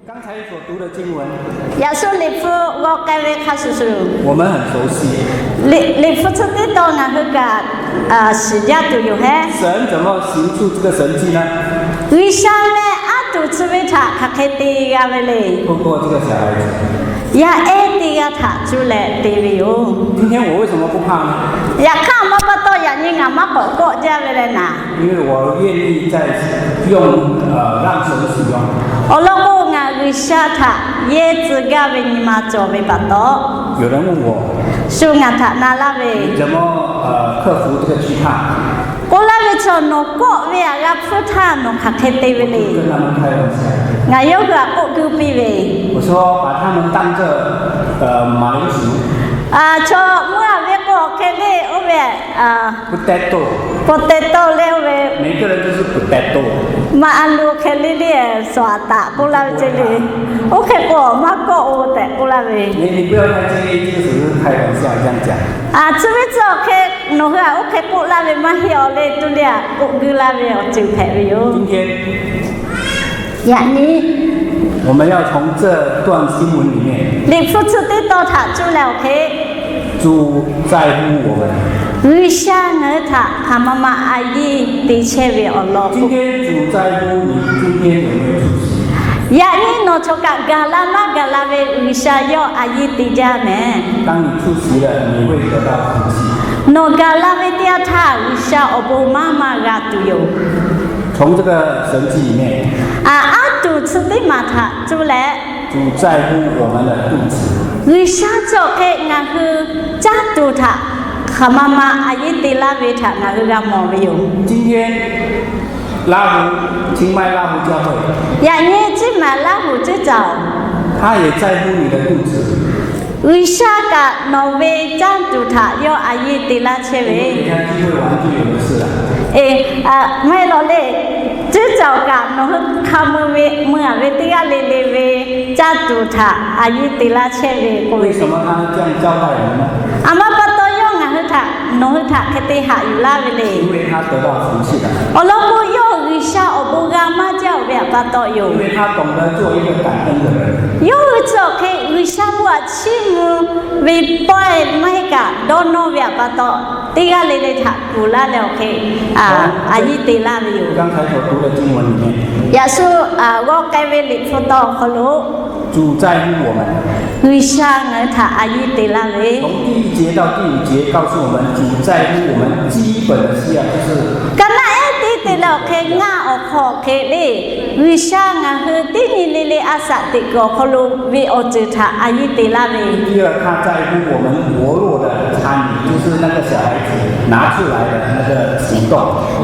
刚才所读的经文， Yaꞈ shu Liꞈ hpu g'aw k'ai ve hk'a shuˍ shuˍ, 我们很熟悉。 Liꞈ, Liꞈ hpu chi teˇ tawn ngaˬ hui kaꞈ shiˍ jaˇ tuˬ yoˬ hehˉ. 神怎么行出这个神迹呢？ G'uiˬsha leh aˉ tuˬ chi ve htaꞈ hk'aˬ hk'e te g'a ve le. 通过这个小孩子。 Yaˇ ehˉ teˇ g'aˇ htaꞈ cuˇ leh te ve yoˬ. 今天我为什么不怕呢？ Yaꞈ hk'aˇ maˇ pa taw yaꞈ nyi ngaˬ maˇ k'awꞈ kawˆ jaˇ ve leh naˍ. 因为我愿意再用，呃，让神使用。 Awˬ lawn k'o, ngaˬ G'uiˬsha htaꞈ yehˇ tcuh gaˇ ve nyi ma cawˬ ve pa taw. 有人问我， Shu ngaˬ htaꞈ na laˇ ve, 你怎么，呃，克服这个惧怕？ K'oˆ laˇ ve chaw, nawˬ kawˆ ve aꞈ g'a hpfuhˇ htaˇ nawˬ hk'aˬ hk'e te ve le. 跟他们开玩笑。 Ngaˬ yawˇ hui htaꞈ k'oˆ keu piˇ ve, 我说把他们当作，呃，马铃薯。 Chaw meuˇ a ve k'o hk'e le oˇ ve, potato, potato leh oˇ ve, 每个人都是 potato。 maˇ a lo hk'e le le, suhˍ aꞈ taꞈ k'oˆ laˇ ve ce le. Oˇ hk'e k'o maˇ kawˆ-o tehꞈ k'oˆ laˇ ve. 你，你不要太介意，这个只是开玩笑这样讲。 Chi ve tcuh awˬ hk'e nawˬ hui aꞈ oˇ hk'e k'oˆ laˇ ve maˇ heˆ awˬ le, tu le aꞈ k'oˆ guiˇ laˇ ve awˬ ceuˬ hpehꞈ ve yoˬ. 今天 Yaꞈ nyi 我们要从这段经文里面， Liꞈ hpu chi teˇ tawn htaꞈ cuˇ leh awˬ hk'e, 主在乎我们。 G'uiˬsha ngaˬ hui htaꞈ hk'aˬ ma ma a yiˇ te chehˇ ve awˬ lawn. 今天主在乎你今天有没有出席。 Yaꞈ nyi nawˬ chaw kaꞈ gaˬ la maˇ gaˬ la ve G'uiˬsha yawˇ a yiˇ te jaˇ mehˍ. 当你出席了，你会得到福气。 Nawˬ gaˬ la ve teˇ yanˇ htaˇ G'uiˬsha awˬ bon maˇ maˇ g'a tuˬ yoˬ. 从这个神迹里面， Aˉ tuˬ chi teˇ maˬ htaꞈ cuˇ leh, 主在乎我们的肚子。 G'uiˬsha chi awˬ hk'e ngaˬ hui caˇ tuˬ htaꞈ hk'aˬ ma ma a yiˇ te laˇ ve htaꞈ ngaˬ hui g'a mawˬ ve yoˬ. 今天 拉胡，清迈拉胡教会， Yaꞈ nyi Chiˇ maˍ Laˇ huˍ cuˉ caoˬ, 他也在乎你的肚子。 G'uiˬsha kaꞈ nawˬ ve caˇ tuˬ htaꞈ yawˇ a yiˇ te laˇ chehˇ ve. 给他机会玩就有的是了。 Maˇ heˆ lawˬ le, cuˉ caoˬ kaꞈ nawˬ hui hk'a mui ve mui a ve teˇ g'aˇ le le ve caˇ tuˬ htaꞈ a yiˇ te laˇ chehˇ ve k'oˆ ve. 为什么他这样招待我们呢？ Aˬ maˇ pa taw yawˇ ngaˬ hui htaꞈ, nawˬ hui htaꞈ hk'e te haꞈ yuˬ laˇ ve le. 因为他得到福气了。 Awˬ lawn k'o, yawˇ G'uiˬsha awˬ bon g'a maˇ jaˇ-oˬ ve aꞈ pa taw yoˬ. 因为他懂得做一个感恩的人。 Yawˇ hui chi awˬ hk'e G'uiˬsha bon aꞈ chiˇ mvuh ve pawehˇ maˇ heˆ kaꞈ dawˇ nawˇ ve aꞈ pa taw, teˇ g'aˇ le le htaꞈ kuˬ laˇ leh awˬ hk'e a yiˇ te laˇ ve yoˬ. 刚才所读的经文里面， Yaꞈ shu g'aw k'ai ve Liꞈ hpu taw awˬ hk'aw lo, 主在乎我们。 G'uiˬsha ngaˬ hui htaꞈ a yiˇ te laˇ ve. 从第一节到第五节告诉我们，主在乎我们基本的需要，就是 Ka naˆ ehˉ teˇ te leh awˬ hk'e ngaˇ awˬ hk'aw hk'e le, G'uiˬsha ngaˬ hui teˇ nyi le le a shaꞈ teꞈ kuiˬ awˬ hk'aw lo ve awˬ ceuˬ htaꞈ a yiˇ te laˇ ve. 第二，他在乎我们薄弱的参与，就是那个小孩子拿出来的那个行动。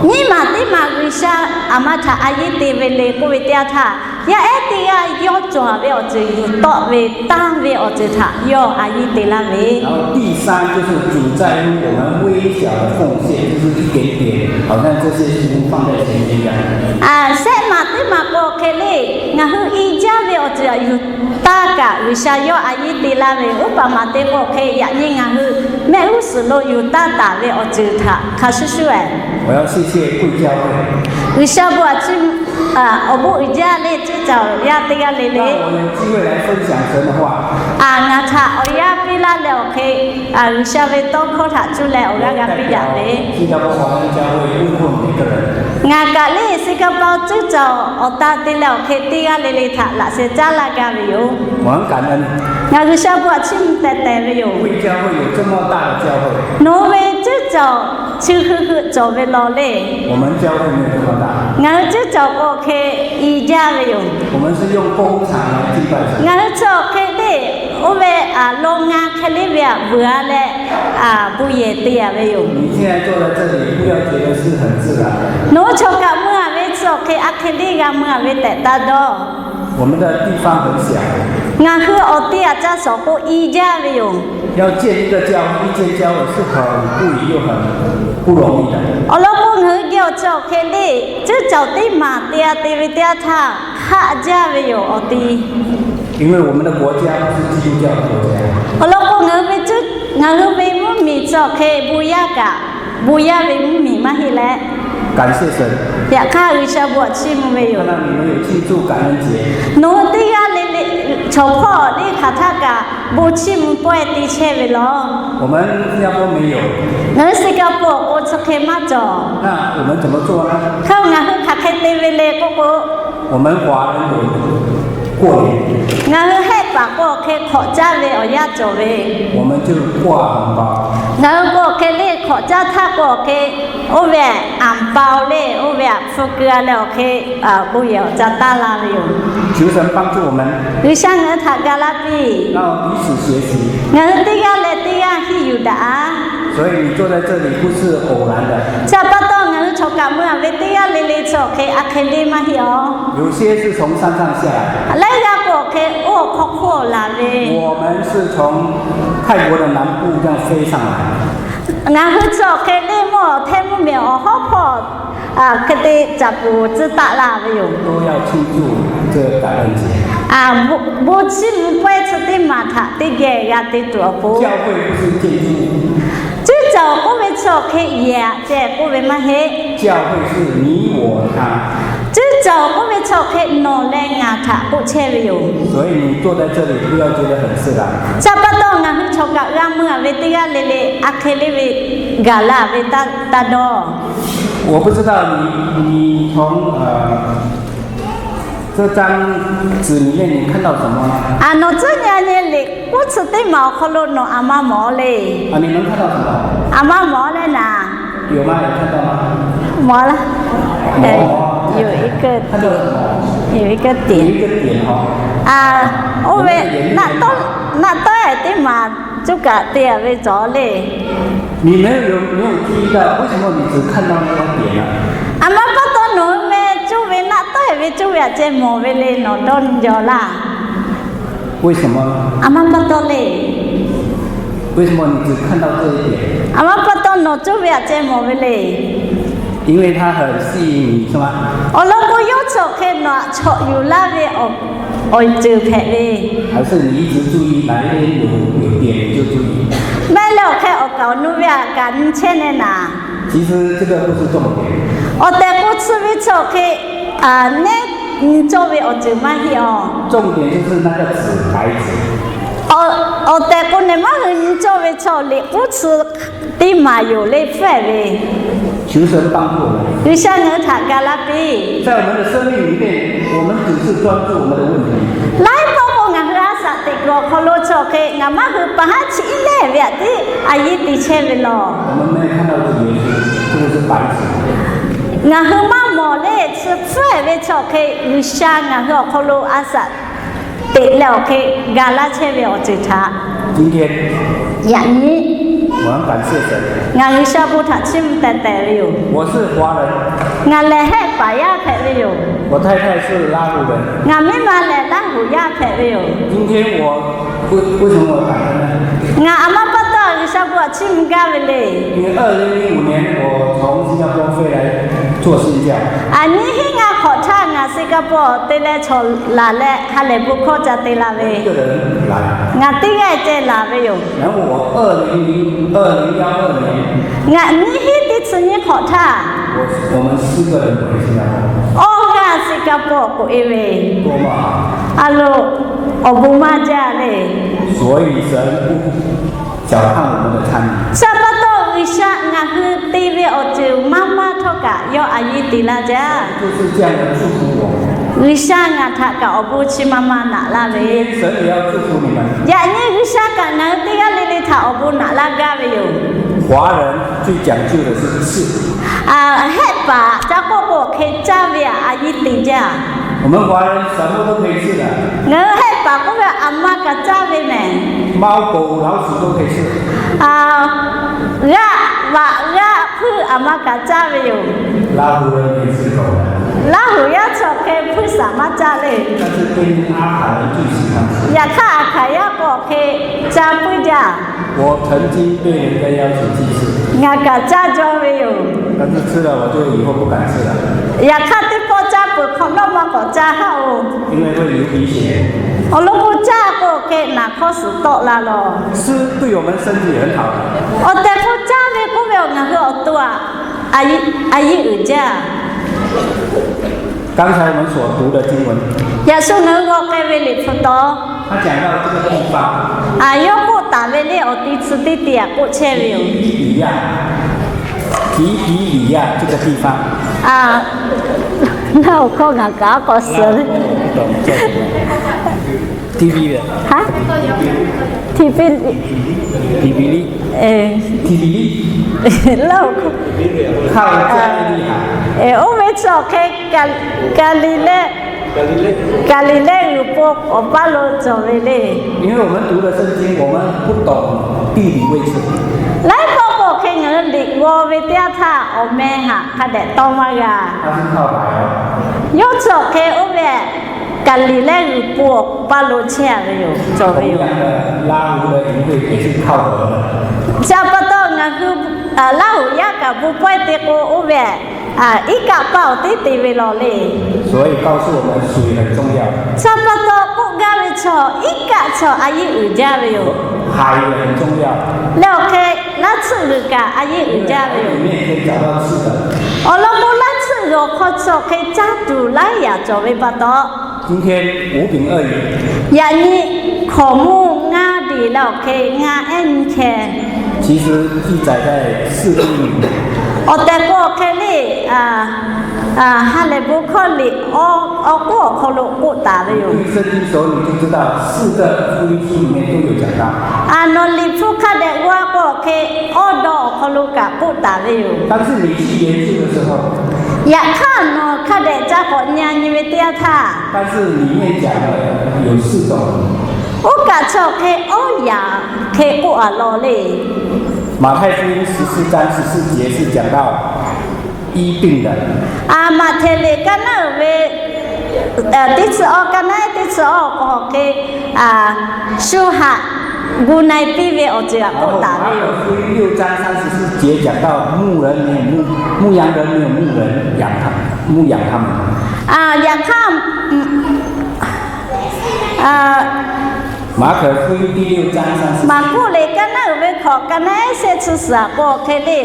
Nyiˇ maˬ teˇ maˬ G'uiˬsha aˬ ma htaꞈ a yiˇ te ve le k'oˆ ve teˇ yanˇ htaˇ, yaˇ ehˉ teˇ g'aˇ yawˇ cawˬ ve awˬ ceuˬ yuˬ tawˆ ve tanˇ ve awˬ ceuˬ htaꞈ yawˇ a yiˇ te laˇ ve. 然后第三就是主在乎我们微小的奉献，就是一点点，好像这些书放在前面一样。 Shehˆ maˬ teˇ maˬ k'o hk'e le, ngaˬ hui i jaˇ ve awˬ ceuˬ aꞈ yuˬ tanˇ kaꞈ G'uiˬsha yawˇ a yiˇ te laˇ ve. Uˉ paˍ maˬ te k'o hk'e, yaꞈ nyi ngaˬ hui mehˆ g'uˇ suhˍ lo yuˬ tanˇ taˍ ve awˬ ceuˬ htaꞈ hk'a shuˍ shuˍ eh, 我要谢谢贵教会。 G'uiˬsha bon aꞈ chiˇ, awˬ bon uiˍ jaˇ le cuˉ caoˬ yaˇ teˇ g'aˇ le le. 让我有机会来分享神的话。 Ngaˬ htaꞈ awˬ yanˇ piˇ laˇ leh awˬ hk'e, G'uiˬsha ve tawˇ hkawˇ htaꞈ cuˇ leh awˬ g'aˇ g'a piˇ daꞈ ve. 新加坡华人教会问候每个人。 Ngaˬ kaꞈ le Singapore cuˉ caoˬ awˬ tan te leh awˬ hk'e teˇ g'aˇ le le htaꞈ laꞈ sheh caˉ laˇ gaˇ ve yoˬ. 我很感恩。 Ngaˬ G'uiˬsha bon aꞈ chiˇ mvuh tehˬ tehˬ ve yoˬ. 贵教会有这么大的教会。 Nawˬ hui ve cuˉ caoˬ chi hui hui cawˬ ve law le. 我们教会没有这么大。 Ngaˬ hui cuˉ caoˬ k'o hk'e i jaˇ ve yoˬ. 我们是用工厂来敬拜神。 Ngaˬ hui chi awˬ hk'e le, oˇ ve aꞈ law nga hk'e le ve aꞈ vuiˬ a leh, a, bon yehˬ te a ve yoˬ. 你现在坐在这里，不要觉得是很自然。 Nawˬ hui chaw kaꞈ mui a ve chi awˬ hk'e a hk'e le g'a mui a ve tehꞈ taˇ dawˇ. 我们的地方很小。 Ngaˬ hui awˬ te aꞈ ca shawˍ k'o i jaˇ ve yoˬ. 要建一个教会，一间教会是很贵又很不容易的。 Awˬ lawn k'o, ngaˬ hui geh awˬ chi awˬ hk'e le, cuˉ caoˬ teˇ maˬ te a te ve teˇ yanˇ htaˇ hk'aˆ jaˇ ve yoˬ awˬ ti. 因为我们的国家不是基督教的国家。 Awˬ lawn k'o, ngaˬ hui ve, ngaˬ hui ve mvuhˇmiˬ chi awˬ hk'e bon yaˇ kaꞈ, bon yaˇ ve mvuhˇmiˬ maˇ heˆ leh. 感谢神。 Yaꞈ hk'aˇ G'uiˬsha bon aꞈ chiˇ mvuh ve yoˬ. 看到你们有庆祝感恩节。 Nawˬ hui teˇ g'aˇ le chaw hpawˇ teˇ hk'aˬ htaˇ kaꞈ bon chiˇ mvuh pawehˇ te chehˇ ve law. 我们新加坡没有。 Ngaˬ hui Singapore k'o chi hk'e maˇ cawˬ. 那我们怎么做呢？ Hk'e ngaˬ hui hk'aˬ hk'e te ve le k'oˆ k'o, 我们华人有过年。 Ngaˬ hui Hehˆ paˍ k'o hk'e hk'awꞈ caˇ ve awˬ yanˇ cawˬ ve. 我们就挂红包。 Ngaˬ hui k'o hk'e le hk'awꞈ caˇ htaˇ k'o hk'e, oˇ ve anˍ pa-oˬ le, oˇ ve aꞈ hpu keu-a leh awˬ hk'e, bon yehˬ awˬ ca taˇ la ve yoˬ. 求神帮助我们。 G'uiˬsha ngaˬ hui htaꞈ ga laˇ piˇ. 让我们彼此学习。 Ngaˬ hui teˇ g'aˇ leh teˇ g'aˇ henˇ yuˬ daꞈ-a. 所以你坐在这里不是偶然的。 Chi pa taw ngaˬ hui chaw kaꞈ mui-a ve teˇ g'aˇ le le chi awˬ hk'e a hk'e le maˇ heˆ-aˬ. 有些是从山上下来。 Laiˉ g'aˇ k'o hk'e oˇ awˬ hk'aw hk'oˆ laˬ ve. 我们是从泰国的南部这样飞上来。 Ngaˬ hui chi awˬ hk'e le mawˇ hteˇ mvuhˇmiˬ awˬ hawˉ hpawˇ hk'e te caˍ puˍ tcuh taˆ la ve yoˬ. 都要庆祝这个感恩节。 Bon chiˇ mvuh pawehˇ chi teˇ maˬ htaꞈ teˇ geh g'a te tuˬ awˬ pon. 教会不是建筑物。 Cuˇ caoˬ k'oˆ ve chi awˬ hk'e yehˬ aꞈ ceh k'oˆ ve maˇ heˆ. 教会是你我他。 Cuˇ caoˬ k'oˆ ve chi awˬ hk'e nawˬ leh ngaˬ htaꞈ k'oˆ chehˇ ve yoˬ. 所以你坐在这里不要觉得很自然。 Chi pa taw ngaˬ hui chaw kaꞈ g'a mui-a ve teˇ g'aˇ le le a hk'e le ve gaˬ la ve taˇ dawˇ. 我不知道你，你从，呃，这张纸里面你看到什么呢？ Nawˬ tcuhˉ nyi nyi liꞈ k'oˆ tsuhꞈ teˇ maˬ awˬ hk'aw lo nawˬ aˬ ma mawˬ le. 啊，你们看到什么？ Aˬ ma mawˬ leh naˍ. 有吗？有看到吗？ Mawˬ laˇ. 有一个点。 有一个点哈。 Oˇ ve naˆ tawˉ, naˆ tawˉ-ehˍ teˇ maˬ cuˇ kaꞈ te-a ve cawˬ le. 你没有，没有注意到，为什么你只看到那个点呢？ Aˬ ma pa taw nawˬ hui meh cuˇ ve naˆ tawˉ-ehˍ ve cuˇ ve aꞈ ceh mawˬ ve le nawˬ dawˇ nyi jaw laˇ. 为什么呢？ Aˬ ma pa taw le. 为什么你只看到这一点？ Aˬ ma pa taw nawˬ cuˇ ve aꞈ ceh mawˬ ve le. 因为它很吸引你，是吗？ Awˬ lawn k'o yawˇ chi awˬ hk'e nawˬ aꞈ chawꞈ yuˬ laˇ ve awˬ ceuˬ hpehꞈ ve. 还是你一直注意哪一边有，有点你就注意？ Meh leh awˬ hk'e awˬ kaˍ awˬ nu ve aꞈ kaꞈ nyi chehˇ neh naˍ. 其实这个不是重点。 Awˬ tehˬ k'o chi ve chi awˬ hk'e neˉ nyi cawˇ ve awˬ ceuˬ maˇ heˆ-aˬ. 重点就是那个纸，白纸。 Awˬ tehˬ k'o nehˬ maˇ hui nyi cawˇ ve chi awˬ liꞈ k'uˉ tsuhꞈ teˇ maˬ yoˬ le hpfuhˇ-ehˍ ve. 求神帮助我们。 G'uiˬsha ngaˬ hui htaꞈ ga laˇ piˇ. 在我们的生命里面，我们只是专注我们的问题。 Laiˉ pawˆ k'o ngaˬ hui a shaꞈ teꞈ kuiˬ awˬ hk'aw lo chi awˬ hk'e ngaˬ maˇ hui pa haˉ chi iˉ lehˇ ve aꞈ tiˉ a yiˇ te chehˇ ve law. 我们没有看到主耶稣，这个是白纸。 Ngaˬ hui maˇ mawˬ le chi hpfuhˇ-ehˍ ve chi awˬ hk'e G'uiˬsha ngaˬ hui awˬ hk'aw lo a shaꞈ teꞈ leh awˬ hk'e ga laˇ chehˇ ve awˬ ceuˬ htaꞈ. 今天， Yaꞈ nyi, 我很感谢神。 Ngaˬ G'uiˬsha bon htaꞈ chiˇ mvuh teh tehˍ ve yoˬ. 我是华人。 Ngaˬ lehˬ Hehˆ paˍ yaˇ hpehꞈ ve yoˬ. 我太太是拉祜人。 Ngaˬ miˇ ma lehˬ Laˇ huˍ yaˇ hpehꞈ ve yoˬ. 今天我为，为什么我感恩呢？ Ngaˬ aˬ ma pa taw G'uiˬsha bon htaꞈ chiˇ mvuh gaˇ ve le. 因为二零零五年我从新加坡飞来做宣教。 Aˬ nyiˇ hinˉ ngaˇ hk'awꞈ htaˇ ngaˬ Singapore te leh chaw laˬ leh ha lehˬ bon hkawˇ ca te la ve. 一个人来。 Ngaˬ teˇ g'aˇ ceh laˬ ve yoˬ. 然后我二零零，二零一二年， Ngaˬ nyiˇ hinˉ teˇ chi nyiˇ hk'awꞈ htaˇ, 我，我们四个人回新加坡。 Awˇ g'aˇ Singapore k'oꞈ-e ve. 多么好。 A lo, awˬ bon maˇ jaˇ le. 所以神不小看我们的参与。 Chi pa taw G'uiˬsha ngaˬ hui te ve awˬ ceuˬ maˇ maˇ htawˇ kaꞈ yawˇ a yiˇ te laˇ jaˇ. 就是这样的祝福我们。 G'uiˬsha ngaˬ htaꞈ kaꞈ awˬ bon chi ma ma naꞈ laˇ ve. 今天神也要祝福你们。 Yaꞈ nyi G'uiˬsha kaꞈ ngaˬ hui teˇ g'aˇ le le htaꞈ awˬ bon naꞈ laˇ gaˇ ve yoˬ. 华人最讲究的是吃。 Hehˆ paˍ ca k'oˆ k'o awˬ hk'e caˇ ve aꞈ a yiˇ te jaˇ. 我们华人什么都可以吃的。 Ngaˬ hui Hehˆ paˍ k'oˆ ve aˬ ma kaꞈ caˇ ve mehˬ. 猫狗老鼠都可以吃。 G'aˆ vaꞈ g'aˆ hpuiˇ aˬ ma kaꞈ caˇ ve yoˬ. 拉祜人也吃狗的。 Laˇ huˍ yaˇ chi awˬ hk'e hpuiˇ saˍ maˇ caˇ le. 但是对阿卡人最喜欢吃。 Yaꞈ hk'aˇ aˬ hkanˍ yaˇ k'o awˬ hk'e caˇ puiˇ jaˇ. 我曾经被人家邀请去吃。 Ngaˬ kaꞈ caˇ jaw ve yoˬ. 但是吃了我就以后不敢吃了。 Yaꞈ hk'aˇ teˇ pawˆ caˇ peuˬ hk'awꞈ nawˉ ma k'awꞈ caˇ haˉ-oˬ. 因为会流鼻血。 Awˬ lawn k'o caˇ k'o hk'e naˍ hkawˇ suhˍ tawˆ la lawˬ. 吃对我们身体很好。 Awˬ tehˬ k'o caˇ ve k'oˆ ve awˬ ngaˬ hui awˬ to aꞈ a yiˇ uiˍ jaˇ. 刚才我们所读的经文， Yaꞈ shu ngaˬ hui g'aw k'ai ve liꞈ hpu taw. 讲到这个地方， Aˬ, yawˇ k'oˆ taˍ ve le, awˬ ti tcuh teˇ ti aꞈ k'oˆ chehˇ ve yoˬ. 提比哩亚，提比哩亚这个地方。 Aˬ, naˇ awˬ hkawˇ ngaˬ kaꞈ k'awꞈ suhˍ ve. 提比哩， Aˬ, 提比哩， 提比哩， 提比哩， laˇ awˬ hkawˇ. Oˇ ve chi awˬ hk'e Kaˍliˍlehˇ, Kaˍliˍlehˇ g'uiˬ po awˬ paˇ lo cawˬ ve le. 因为我们读的圣经，我们不懂地理位置。 Laiˉ pawˆ k'o hk'e ngaˬ hui liꞈ g'aw ve teˇ yanˇ htaˇ, awˬ meh haꞈ hk'a dehꞈ tawˇ maˇ g'a. 他是靠海哦。 Yawˇ chi awˬ hk'e oˇ ve Kaˍliˍlehˇ g'uiˬ po awˬ paˇ lo chehˇ a ve yoˬ, cawˬ ve yoˬ. 同样的，拉胡的营会也是靠河的。 Chi pa taw ngaˬ hui Laˇ huˍ yaˇ kaꞈ bon pawehˇ te k'o, oˇ ve iˉ kaˆ paˆ awˬ teˇ te ve law le. 所以告诉我们水很重要。 Chi pa taw k'oˆ gaˇ ve chaw, iˉ kaˆ chaw a yiˇ uiˍ jaˇ ve yoˬ. 海也很重要。 Leh awˬ hk'e laˇ tsuhˆ g'uiˬ kaꞈ a yiˇ uiˍ jaˇ ve yoˬ. 里面可以找到吃的。 Awˬ lawn k'o, laˇ tsuhˆ g'uiˬ awˬ hk'aw chi awˬ hk'e caˇ tuˬ laiˉ yaꞈ cawˬ ve pa taw, 今天五饼二鱼， yaꞈ nyi hkawˍ mvuhˇ ngaˇ deˬ leh awˬ hk'e ngaˇ ehˉ nyi hkeh. 其实记载在四经里面。 Awˬ tehˬ k'o awˬ hk'e le, ha lehˬ bon hkawˇ liꞈ awˬ k'oˆ awˬ hk'aw lo k'oˆ taˍ ve yoˬ. 读圣经的时候，你就知道四个福音书里面都有讲到。 Nawˬ liꞈ hpu hk'a dehꞈ g'aw k'o awˬ hk'e awˇ dawˇ awˬ hk'aw lo kaꞈ k'oˆ taˍ ve yoˬ. 但是你去研究的时候， Yaꞈ hk'aˇ nawˬ hk'a dehꞈ ca k'awꞈ nyi nyi ve teˇ yanˇ htaˇ, 但是里面讲的有四种。 Oˇ kaꞈ chi awˬ hk'e awˇ yaꞈ hk'e k'oˆ a law le. 马太福音十四章十四节是讲到医病的。 Maꞈhtehˍ liꞈ ka naˉ uiˍ ve teˇ chi awˇ, ka naˉ ehˉ teˇ chi awˇ k'o awˬ hk'e shu haꞈ gu na e piˇ ve awˬ ceuˬ htaꞈ k'oˆ taˍ ve yoˬ. 马可福音六章三十四节讲到牧人没有牧，牧羊人没有牧人养他，牧养他们。 Yaꞈ hk'aˇ, 马可福音第六章三十四节。 Maˍkuˆ liꞈ ka naˉ uiˍ ve hkawꞈ ka naˉ ehˉ shehˆ chi suhˍ aꞈ k'o awˬ hk'e le,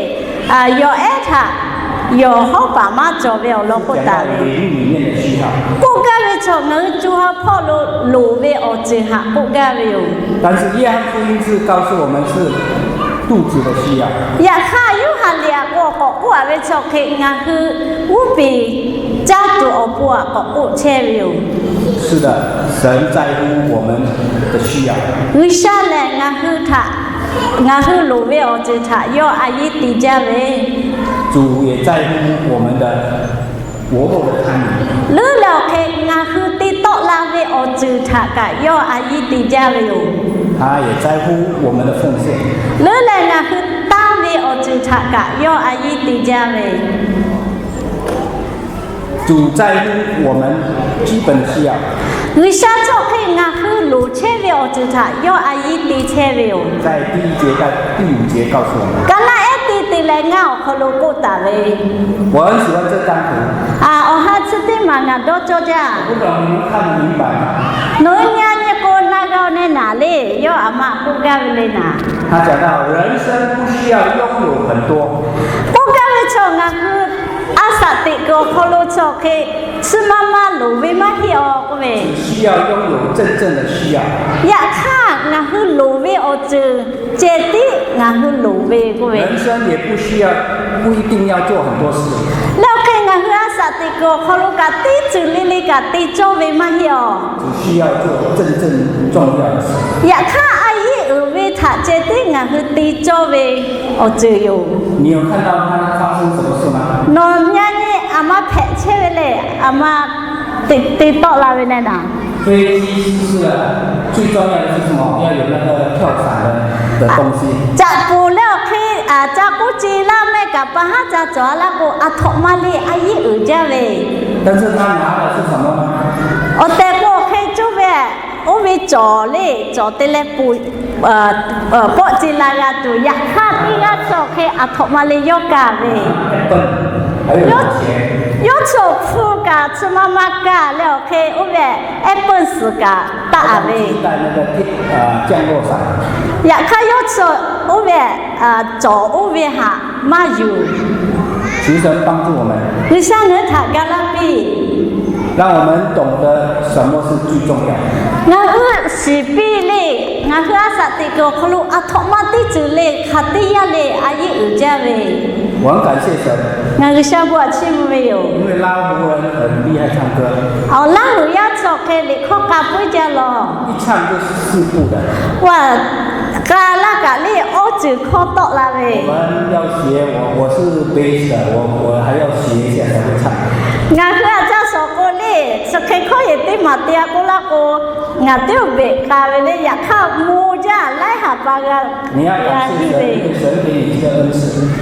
yawˬ ehˉ htaꞈ yawˬ hawˉ paˍ maˇ cawˬ ve awˬ lawn k'oˆ taˍ ve. 灵里面的需要。 K'oˆ gaˇ ve chaw ngaˬ hui co ha hpawˇ lo loˍ ve awˬ ceuˬ htaꞈ k'oˆ gaˇ ve yoˬ. 但是约翰福音是告诉我们是肚子的需要。 Yaꞈ hk'aˇ Yoˇhanˬ liꞈ aꞈ k'o k'awꞈ k'oˆ a ve chi awˬ hk'e ngaˬ hui g'uˇ peˬ caˇ tuˬ awˬ pon aꞈ k'awꞈ k'oˆ chehˇ ve yoˬ. 是的，神在乎我们的需要。 G'uiˬsha lehˬ ngaˬ hui htaꞈ, ngaˬ hui loˍ ve awˬ ceuˬ htaꞈ yawˇ a yiˇ te jaˇ ve. 主也在乎我们的 活后的他们。 Leuˉ leh awˬ hk'e ngaˬ hui te tawˆ la ve awˬ ceuˬ htaꞈ kaꞈ yawˇ a yiˇ te jaˇ ve yoˬ. 他也在乎我们的奉献。 Leuˉ leh ngaˬ hui tanˇ ve awˬ ceuˬ htaꞈ kaꞈ yawˇ a yiˇ te jaˇ ve. 主在乎我们基本的需要。 G'uiˬsha chi awˬ hk'e ngaˬ hui loˍ chehˇ ve awˬ ceuˬ htaꞈ yawˇ a yiˇ te chehˇ ve yoˬ. 在第一节到第五节告诉我们。 Ka naˉ ehˉ teˇ te leh ngaˇ awˬ hk'aw lo k'oˆ taˍ ve. 我很喜欢这张图。 Awˬ ha chi teˇ maˬ ngaˬ dawˇ cawˇ jaˇ. 我不知道你们看得明白吗？ Nawˬ hui nyi nyi k'o na g'a-o neh naˍ le, yawˇ aˬ ma k'oˆ gaˇ ve le naˍ. 他讲到人生不需要拥有很多。 K'oˆ gaˇ ve chaw ngaˬ hui a shaꞈ teꞈ kuiˬ awˬ hk'aw lo chi awˬ hk'e chiˇ maˇ maˇ loˍ ve maˇ heˆ-aw k'oˆ ve. 只需要拥有真正的需要。 Yaꞈ hk'aˇ ngaˬ hui loˍ ve awˬ ceuˬ ceh tiˉ ngaˬ hui loˍ ve k'oˆ ve. 人生也不需要，不一定要做很多事。 Leh awˬ hk'e ngaˬ hui a shaꞈ teꞈ kuiˬ awˬ hk'aw lo kaꞈ teˇ ceuˬ le le kaꞈ te cawˇ ve maˇ heˆ-aw. 只需要做真正重要的事。Yaꞈ hk'aˇ a yiˇ uiˍ ve htaꞈ ceh tiˉ ngaˬ hui te cawˇ ve awˬ ceuˬ yoˬ. 你有看到他发生什么事吗？ Nawˬ nyi nyi aˬ ma hpehꞈ chehˇ ve le, aˬ ma te tawˆ la ve neh naˍ. 飞机失事了，最重要的是什么？要有那个跳伞的，的东西。 Caꞈ poˍ leh awˬ hk'e ca k'oˆ ce laˇ mehˆ kaꞈ pa haˉ ca cawˬ a laˇ k'o, aˬ htoꞈ ma le a yiˇ uiˍ jaˇ ve. 但是他拿的是什么呢？ Awˬ tehˬ k'o awˬ hk'e coˇ ve, oˇ ve cawˬ le, cawˬ te leh pawˆ ce la g'a tuˬ. Yaꞈ hk'aˇ teˇ g'aˇ chi awˬ hk'e aˬ htoꞈ ma le yawˇ kaˇ ve. 还有钱。 Yawˇ chi awˬ hpu kaꞈ chi ma ma kaˇ leh awˬ hk'e oˇ ve ehˉ peuˇ suhˍ kaꞈ taˆ a ve. 在那个地，呃，降落伞。 Yaꞈ hk'aˇ yawˇ chi oˇ ve cawˬ oˇ ve htaꞈ maˇ yuˬ. 求神帮助我们。 G'uiˬsha ngaˬ hui htaꞈ ga laˇ piˇ. 让我们懂得什么是最重要。Ngaˬ hui shiˍ piˇ le. Ngaˬ hui a shaꞈ teꞈ kuiˬ awˬ hk'aw lo a htoꞈ ma teˇ ceuˬ le hk'aˬ teˇ yanˇ le a yeˇ uiˍ jaˇ ve. 我很感谢神。 Ngaˬ G'uiˬsha bon htaꞈ chiˇ mvuh ve yoˬ. 因为拉胡人很厉害唱歌。 Awˬ laˇ huˍ yaˇ chaw hk'e liꞈ hkawˇ k'a puiˉ jaˇ lawˬ. 一唱就四部的。 Oˇ, k'a laˇ kaꞈ le awˇ ceuˬ hkawˇ tawˆ la ve. 我们要学，我，我是 bass 的，我，我还要学一下才会唱。 Ngaˬ hui a caˇ shawˍ k'o le, chi hk'e hkawˇ yehˬ teˇ maˬ te a k'oˆ laˇ k'o, ngaˬ teˇ oˇ beꞈ k'a ve le. Yaꞈ hk'aˇ mo jaˇ laiˉ haˍ pa g'a, g'a hiˇ ve. 你要感谢神，因为神给你这个恩赐。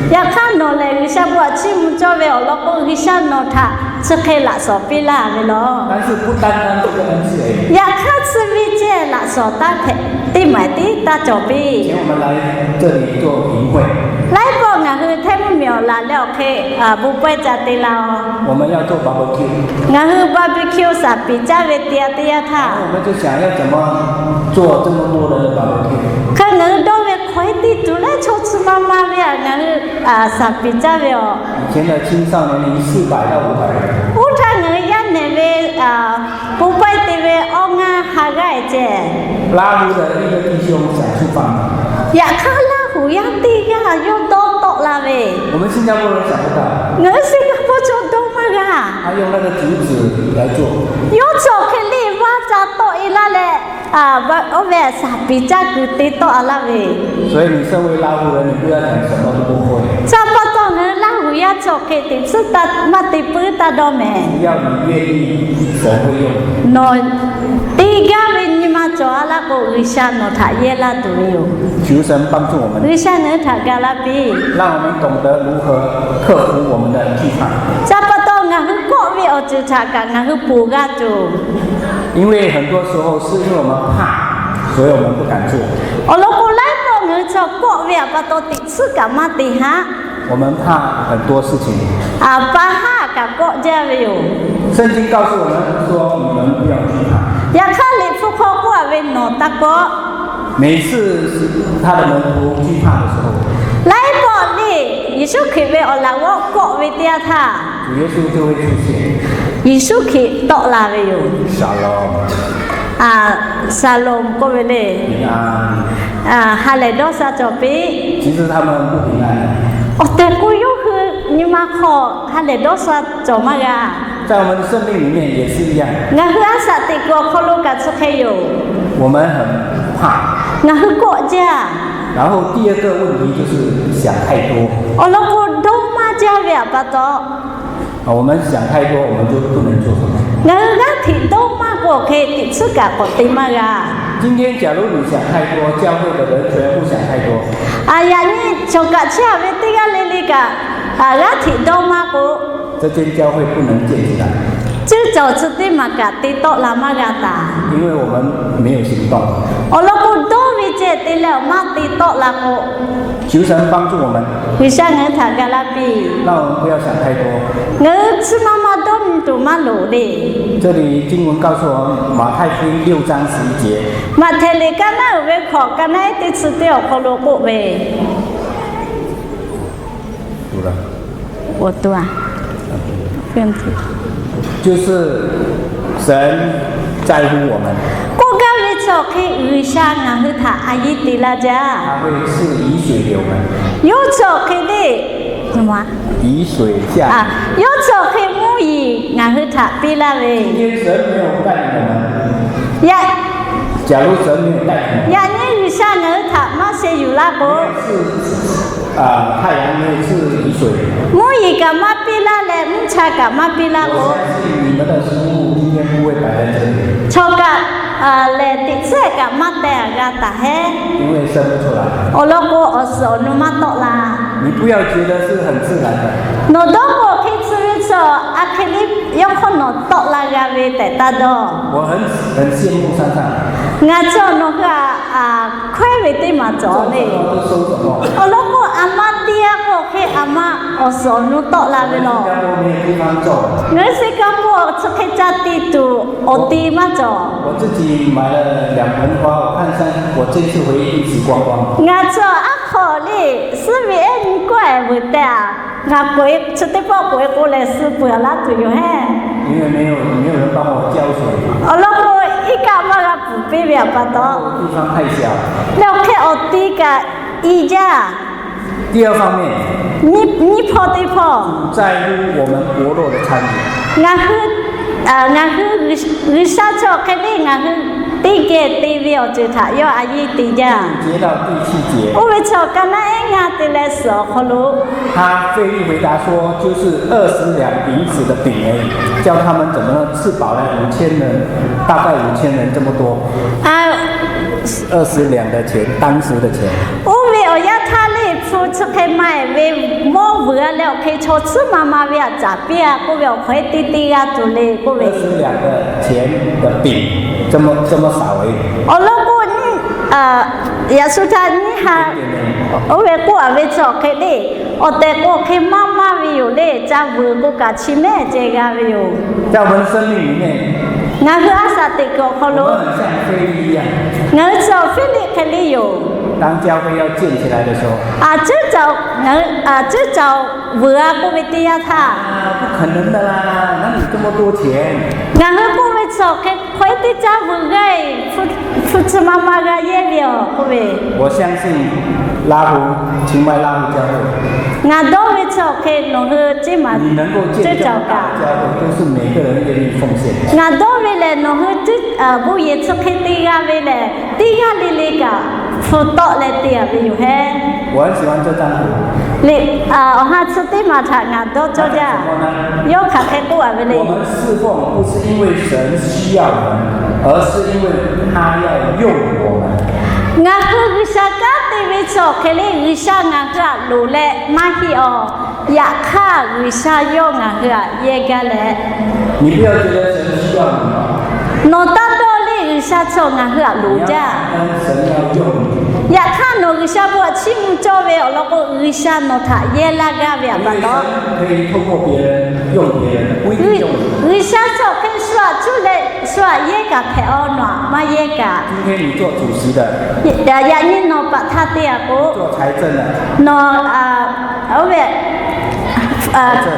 Yaꞈ hk'aˇ nawˬ lehˬ G'uiˬsha bon htaꞈ chiˇ mvuh cawˇ ve awˬ lawn k'o, G'uiˬsha nawˬ htaꞈ chi hk'e laꞈ shawˍ piˇ laˇ ve lawˬ. 但是不单单这个恩赐而已。 Yaꞈ hk'aˇ chi ve ceh laꞈ shawˍ taˇ hpehꞈ, teˇ maˬ tiˉ taˇ cawˬ piˇ. 请我们来这里做营会。 Laiˉ pawˆ ngaˬ hui hteˇ mvuhˇmiˬ awˬ laˬ leh awˬ hk'e bon pawehˇ ca te laˇ-oˬ. 我们要做 barbecue。 Ngaˬ hui barbecue shaˍ piˍ caˇ ve te a teˇ yanˇ htaˇ, 我们就想要怎么做这么多人的 barbecue。 Hk'e ngaˬ hui dawˇ ve hk'awꞈ e teˇ tuˬ leh chaw chi ma ma ve a ngaˬ hui shaˍ piˍ caˇ ve aˬ. 以前的青少年龄四百到五百人。 Oˇ htaˇ ngaˬ hui yaˇ nehˬ ve, bon pawehˇ te ve awˇ ngaˇ ha g'aˇ e ceh. 拉胡的一个弟兄想出方法。 Yaꞈ hk'aˇ laˇ huˍ yaˇ teˇ g'aˇ yawˇ dawˇ tawˆ la ve. 我们新加坡人想不到。 Ngaˬ hui Singapore chaw dawˇ maˇ g'a. 他用那个竹子来做。 Yawˇ chaw hk'e le vaˇ ca tawˆ e laˇ leh, oˇ ve shaˍ piˍ caˇ kuiˬ te tawˆ a laˇ ve. 所以你身为拉胡人，你不要讲什么都不会。 Chi pa taw ngaˬ hui laˇ huˍ yaˇ chaw hk'e teꞈ tsuhˇ maˇ te puiˉ taˇ dawˇ mehˍ. 只要你愿意，神会用。 Nawˬ teˇ g'aˇ ve nyi ma cawˬ a laˇ k'o, G'uiˬsha nawˬ htaꞈ yehˇ laˇ tuˬ ve yoˬ. 求神帮助我们。 G'uiˬsha ngaˬ hui htaꞈ ga laˇ piˇ. 让我们懂得如何克服我们的惧怕。 Chi pa taw ngaˬ hui kawˆ ve awˬ ceuˬ htaꞈ kaꞈ ngaˬ hui ponˬ g'a tuˬ. 因为很多时候是因为我们怕，所以我们不敢做。 Awˬ lawn k'o, laiˉ pawˆ ngaˬ hui chaw kawˆ ve a pa taw teꞈ tsuhˇ kaꞈ maˇ te haˆ. 我们怕很多事情。 A pa haˆ kaꞈ kawˆ jaˇ ve yoˬ. 圣经告诉我们说，你们不要惧怕。 Yaꞈ hk'aˇ Liꞈ hpu hk'aw k'oˆ a ve, Nawˬ taˇ kawˆ. 每次他的门徒惧怕的时候， Laiˉ pawˆ le Yeˍsuˆ Hkriꞈ ve awˬ laꞈ g'awˇ kawˆ ve teˇ yanˇ htaˇ, 主耶稣就会出现。 Yeˍsuˆ Hkriꞈ tawˆ la ve yoˬ. Shalom。 Shalom k'oˆ ve le. 平安。 Ha lehˬ dawˇ sha cawˬ piˇ. 其实他们不平安。 Awˬ tehˬ k'o yawˇ hui nyi ma hk'aw ha lehˬ dawˇ sha cawˬ maˇ g'a. 在我们的生命里面也是一样。 Ngaˬ hui a shaꞈ teꞈ kuiˬ awˬ hk'aw lo kaꞈ chi hk'e yoˬ. 我们很怕。 Ngaˬ hui kawˆ jaˇ. 然后第二个问题就是想太多。 Awˬ lawn k'o, dawˇ maˇ jaˇ ve a pa taw, 啊，我们想太多，我们就不能做什么。 Ngaˬ hui g'aˇ hteꞈ dawˇ maˇ k'o, hk'e teꞈ tsuhˇ kaꞈ k'awꞈ te maˇ g'a. 今天假如你想太多，教会的人全部想太多， Yaꞈ nyi chaw kaꞈ chehˇ a ve teˇ g'aˇ le le kaꞈ g'aˇ hteꞈ dawˇ maˇ k'o, 这间教会不能建起来。 Ceuˇ cawˬ chi teˇ maˬ kaꞈ te tawˆ la maˇ g'a taˍ. 因为我们没有行动。 Awˬ lawn k'o, dawˇ ve ceh te leh awˬ maˇ te tawˆ la k'o, 求神帮助我们。 G'uiˬsha ngaˬ hui htaꞈ ga laˇ piˇ. 让我们不要想太多。 Ngaˬ hui chi ma ma dawˇ nyi tuˬ maˇ loˍ le. 这里经文告诉我们，马太福音六章十一节。 Maꞈhtehˍ liꞈ ka naˉ uiˍ ve hkawꞈ ka naˉ ehˉ teˇ chi teˇ awˬ hk'aw lo k'oˆ ve, 读了。 就是神在乎我们。 K'oˆ gaˇ ve chi awˬ hk'e G'uiˬsha ngaˬ hui htaꞈ a yiˇ te laˇ jaˇ. 他会赐雨水给我们。 Yawˇ chi awˬ hk'e le, 雨水下。 Yawˇ chi awˬ hk'e mvuhˇ yeˬ ngaˬ hui htaꞈ piˇ laˇ ve. 今天神没有带领我们。 Yaꞈ 假如神没有带领我们， Yaꞈ nyi G'uiˬsha ngaˬ hui htaꞈ maˇ sheh yuˬ laˇ k'o, 没有赐，啊，太阳，没有赐雨水， mvuhˇ yeˬ kaꞈ maˇ piˇ laˇ leh mvuhˇ cha kaꞈ maˇ piˇ laˇ k'o, 我相信你们的食物今天不会摆在这里。 Chaw kaꞈ lehˬ teꞈ tsuhˇ kaꞈ maˇ teh a g'a taˍ heˆ. 因为生不出来。 Awˬ lawn k'o, awˬ suhˍ awˬ nu maˇ tawˆ la. 你不要觉得是很自然的。 Nawˬ dawˇ k'o, hk'e chi ve chi a hk'e le yawˇ hk'awˇ nawˬ tawˆ la g'a ve tehꞈ taˇ dawˇ. 我很，很羡慕莎莎。 Ngaˬ chi nawˬ hui htaꞈ hkawehˇ ve teˇ maˬ cawˬ le. 做什么都收什么。 Awˬ lawn k'o, a ma te a k'o, hk'e a ma awˬ suhˍ awˬ nu tawˆ la ve law. 我们新加坡没有地方种。 Ngaˬ hui Singapore chi hk'e ca te tuˬ awˬ te maˇ cawˬ. 我自己买了两盆花，我看上，我这次回去一直逛逛。 Ngaˬ chi aˉ hk'aw le suhˉ ve ehˉ nyi kawˆ ehˍ veuˬ tehꞈ, ngaˬ k'oꞈ e chi teˇ pawˆ k'oꞈ e k'o lehˬ suh peuˬ laˇ tuˬ yoˬ heˆ. 因为没有，没有人帮我浇水。 Awˬ lawn k'o, iˉ kaˆ maˇ g'a puˬ piˇ ve pa taw, leh awˬ hk'e awˬ ti kaꞈ i jaˇ. 第二方面， Nyiˇ hpawˇ teˇ hpawˇ, 在乎我们薄弱的参与。 Ngaˬ hui, ngaˬ hui G'uiˬsha chi awˬ hk'e le ngaˬ hui teˇ geh te ve awˬ ceuˬ htaꞈ yawˇ a yiˇ te jaˇ. 第五节到第七节， Oˇ ve chi awˬ ka naˉ ehˉ ngaˇ te leh suhˍ awˬ hk'aw lo, 他费力回答说，就是二十两银子的饼而已，叫他们怎么能吃饱呢？五千人，大概五千人这么多。 二十两的钱，当时的钱。 Oˇ ve awˬ yanˇ htaˇ le hpu chi hk'e ma-eˬ ve mawˇ vuiˬ-a leh awˬ hk'e chaw tcuhˉ ma ma ve aꞈ caˍ piˇ-a k'oˆ ve awˬ hk'aw ehˉ teˇ teˇ g'aˇ tuˬ le k'oˆ ve. 二十两的钱的饼，这么，这么少而已。 Awˬ lawn k'o, yaꞈ shu htaˇ nyiˇ ha, oˇ ve k'oˆ-a ve chi awˬ hk'e le, awˬ tehˬ k'o hk'e maˇ maˇ ve yoˬ le, ca vuiˬ k'o kaꞈ chi mehˉ ceh g'a ve yoˬ. 在我们的生命里面， Ngaˬ hui a shaꞈ teꞈ kuiˬ awˬ hk'aw lo, 我们很像腓力一样。 Ngaˬ hui chi awˬ Hpiˇliˆ hk'e le yoˬ. 当教会要建起来的时候， Aˬ, cuˉ caoˬ vuiˬ-a k'oˆ ve teˇ yanˇ htaˇ, 不可能的啦，哪里这么多钱？ Ngaˬ hui k'oˆ ve chi awˬ hk'e hk'aw ehˉ teˇ caˇ vuiˬ g'aˇ-eˬ, hpu tcuh ma ma g'a yehˇ ve yoˬ k'oˆ ve. 我相信拉胡，清迈拉胡教会， Ngaˬ dawˇ ve chi awˬ hk'e nawˬ hui ceˇ maˬ, 你能够建这么大的教会，都是每个人愿意奉献。 Ngaˬ dawˇ ve lehˬ nawˬ hui teˇ, bon yehˬ chi hk'e te g'a ve lehˬ, teˇ g'aˇ le le kaꞈ hpu tawˆ leh te-a ve yoˬ hehˉ. 我很喜欢这张图。 Awˬ ha tcuh teˇ maˬ htaꞈ ngaˬ dawˇ cawˇ jaˇ. Yawˇ hk'aˬ hk'e k'oˆ-a ve le. 我们侍奉不是因为神需要我们，而是因为他要用我们。 Ngaˬ hui G'uiˬsha kanˉ te ve chi awˬ hk'e le G'uiˬsha ngaˬ hui htaꞈ loˍ leh maˇ heˆ-aˬ. Yaꞈ hk'aˇ G'uiˬsha yawˇ ngaˬ hui htaꞈ yehˇ gaˇ leh, 你不要觉得神需要你哦， Nawˬ taˇ dawˇ le G'uiˬsha chi ngaˬ hui htaꞈ loˍ jaˇ. 神要用你。 Yaꞈ hk'aˇ nawˬ G'uiˬsha bon htaꞈ chiˇ mvuh cawˇ ve awˬ lawn k'o, G'uiˬsha nawˬ htaꞈ yehˇ laˇ gaˇ ve aꞈ pa taw, 因为神可以透过别人，用别人，不一定用你。 G'uiˬsha chi awˬ hk'e shu htaꞈ cuˇ leh shu htaꞈ yehˇ kaꞈ hpehꞈ-aˬ, nawˬ htaꞈ maˇ yehˇ kaꞈ. 今天你做主席的， Yaꞈ nyi nawˬ paˍ htaˇ te-a k'o, 做财政的， nawˬ, oˇ ve, 财政，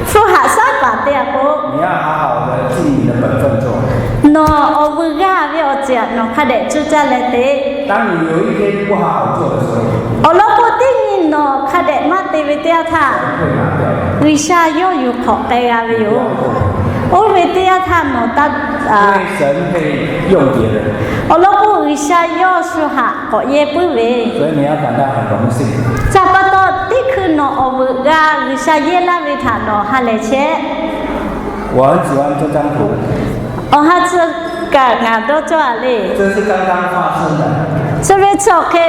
hpu haꞈ shaˉ paˍ te-a k'o, 你要好好地尽你的本分做。 Nawˬ awˬ vuiˬ g'a ve awˬ ceuˬ htaꞈ nawˬ hk'a dehꞈ cuˇ caˇ leh te. 当你有一天不好好做的时候， Awˬ lawn k'o, teˇ nyi nawˬ hk'a dehꞈ maˇ te ve teˇ yanˇ htaˇ, 神会拿掉。 G'uiˬsha yawˇ yuˬ hk'awꞈ k'ai g'a ve yoˬ. Oˇ ve teˇ yanˇ htaˇ nawˬ taˇ, 因为神可以用别人， Awˬ lawn k'o, G'uiˬsha yawˇ shu htaꞈ k'awꞈ yehˇ puiˉ ve. 所以你要感到很荣幸。 Chi pa taw, teˇ hkui nawˬ awˬ vuiˬ g'a G'uiˬsha yehˇ laˇ ve htaꞈ nawˬ ha lehˬ chehˇ. 我很喜欢这张图。 Awˬ ha tcuh kaꞈ ngaˬ dawˇ cawˇ-a le. 这是刚刚发生的。 Chi ve chi awˬ hk'e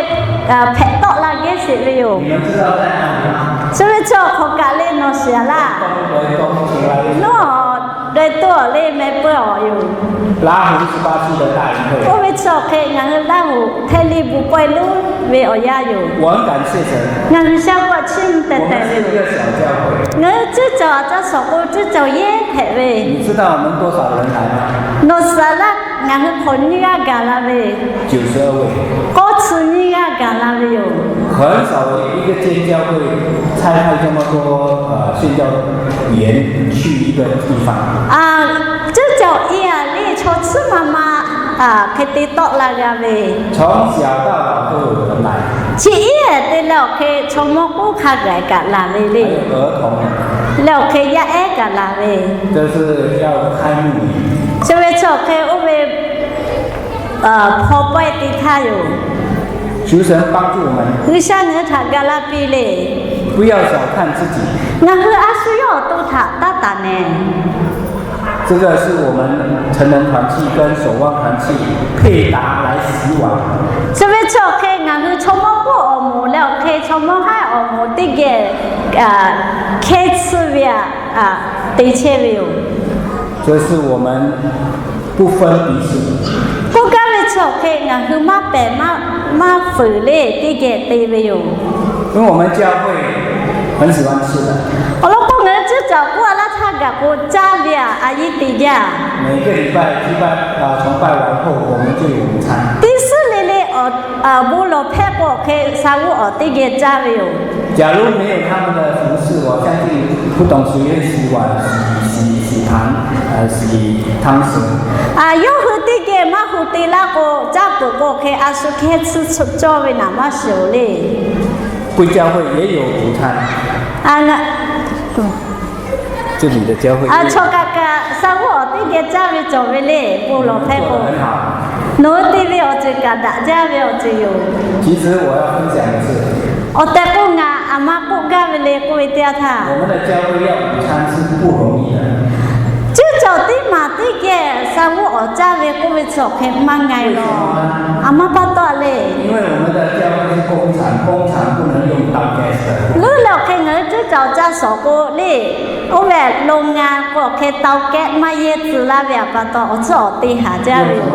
hpehꞈ tawˆ la gehˇ sheˍ ve yoˬ. 你们知道在哪里吗？ Chi ve chi awˬ hk'awꞈ kaꞈ le nawˬ shiˍ-a laˇ. 东北东起来。 Nawˬ daweh toˇ-awˬ le meh peuˇ-awˬ yoˬ. 拉胡十八区的大营会。 Oˇ ve chi awˬ hk'e ngaˬ hui Laˇ huˍ Htehˇ liˇ bon pawehˇ lonˉ ve awˬ yanˇ yoˬ. 我很感谢神。 Ngaˬ G'uiˬsha g'aw chiˇ mvuh tehˬ tehˬ ve yoˬ. 我们是一个小教会。 Ngaˬ hui cuˇ caoˬ aꞈ caˇ shawˍ k'o, cuˇ caoˬ yehˇ hpehꞈ ve. 你知道我们多少人来吗？ Nawˬ shiˍ-a laˇ, ngaˬ hui hk'awꞈ nyiˇ g'aˇ gaˬ la ve. 九十二位。 K'awˇ chi nyiˇ g'aˇ gaˬ la ve yoˬ. 很少有一个建教会差派这么多，呃，宣教员去一个地方。 Cuˇ caoˬ iˉ-a le chaw tcuhˉ ma ma hk'e te tawˆ la g'a ve. 从小到老都有人来。 Chi iˉ-ehˍ te leh awˬ hk'e chaw mawˇ k'oˆ hk'a gaˬ kaꞈ laˬ ve le. 还有儿童。 Leh awˬ hk'e yaˇ ehˉ kaꞈ laˬ ve. 这是要开幕礼。 Chi ve chi awˬ hk'e oˇ ve hpaw pawehˇ te htaˇ yoˬ. 求神帮助我们。 G'uiˬsha ngaˬ hui htaꞈ ga laˇ piˇ le. 不要小看自己。 Ngaˬ hui a shu yawˇ awˬ to htaꞈ taˇ taˍ nehˬ. 这个是我们成人团契跟守望团契配搭来使用。 Chi ve chi awˬ hk'e ngaˬ hui chaw mawˇ k'oˆ awˬ moˍ leh awˬ hk'e chaw mawˇ haˉ awˬ moˍ teˇ geh hkehˇ tsuhˇ ve aꞈ te chehˇ ve yoˬ. 这是我们不分彼此。 K'oˆ gaˇ ve chi awˬ hk'e ngaˬ hui maˇ pehˬ maˇ fuiˍ le teˇ geh te ve yoˬ. 因为我们教会很喜欢吃的。 Awˬ lawn k'o, ngaˬ hui cuˇ caoˬ k'oˆ-a laˇ htaˇ gaˬ k'o caˇ ve aꞈ a yiˇ te jaˇ. 每个礼拜，从拜完后，我们就有午餐。 Teˇ suhˉ le le awˬ bon lawˬ hpehˇ k'o awˬ hk'e sha g'oˇ awˬ teˇ geh caˇ ve yoˬ. 假如没有他们的服侍，我相信不懂谁会洗碗、洗、洗、洗盘、呃，洗汤匙。 Yawˇ hui teˇ geh maˇ te laˇ k'o, caˇ peuˬ k'o hk'e a shu hkehˇ tsuhˇ cawˇ ve naˍ maˇ shiˍ-oˬ le. 贵教会也有午餐。 这里的教会也有。 Chaw kaꞈ kaꞈ sa g'uˇ awˬ teˇ geh caˇ ve cawˬ ve le, bon lawˬ hpehˇ k'o. Nawˬ hui te ve awˬ ceuˬ kaꞈ daꞈ jaˇ ve awˬ ceuˬ yoˬ. 其实我要分享的是， Awˬ tehˬ k'o ngaˬ aˬ ma k'oˆ gaˇ ve le k'oˆ ve teˇ yanˇ htaˇ, 我们的教会要午餐是不容易的。 Cuˇ caˬ teˇ maˬ teˇ geh sa g'uˇ awˬ caˇ ve k'oˆ ve chi awˬ hk'e maˇ nga e lawˬ. Aˬ ma pa taw le. 因为我们的教会是工厂，工厂不能用到 gas 的。 Leuˉ leh awˬ hk'e ngaˬ hui cuˇ caˬ awˬ caˇ shawˍ k'o le, oˇ ve lo nga k'o awˬ hk'e tau kehˉ maˇ yehˇ tcuh laˇ ve aˬ pa taw awˬ tcuhˉ awˬ te haˍ jaˇ ve yoˬ.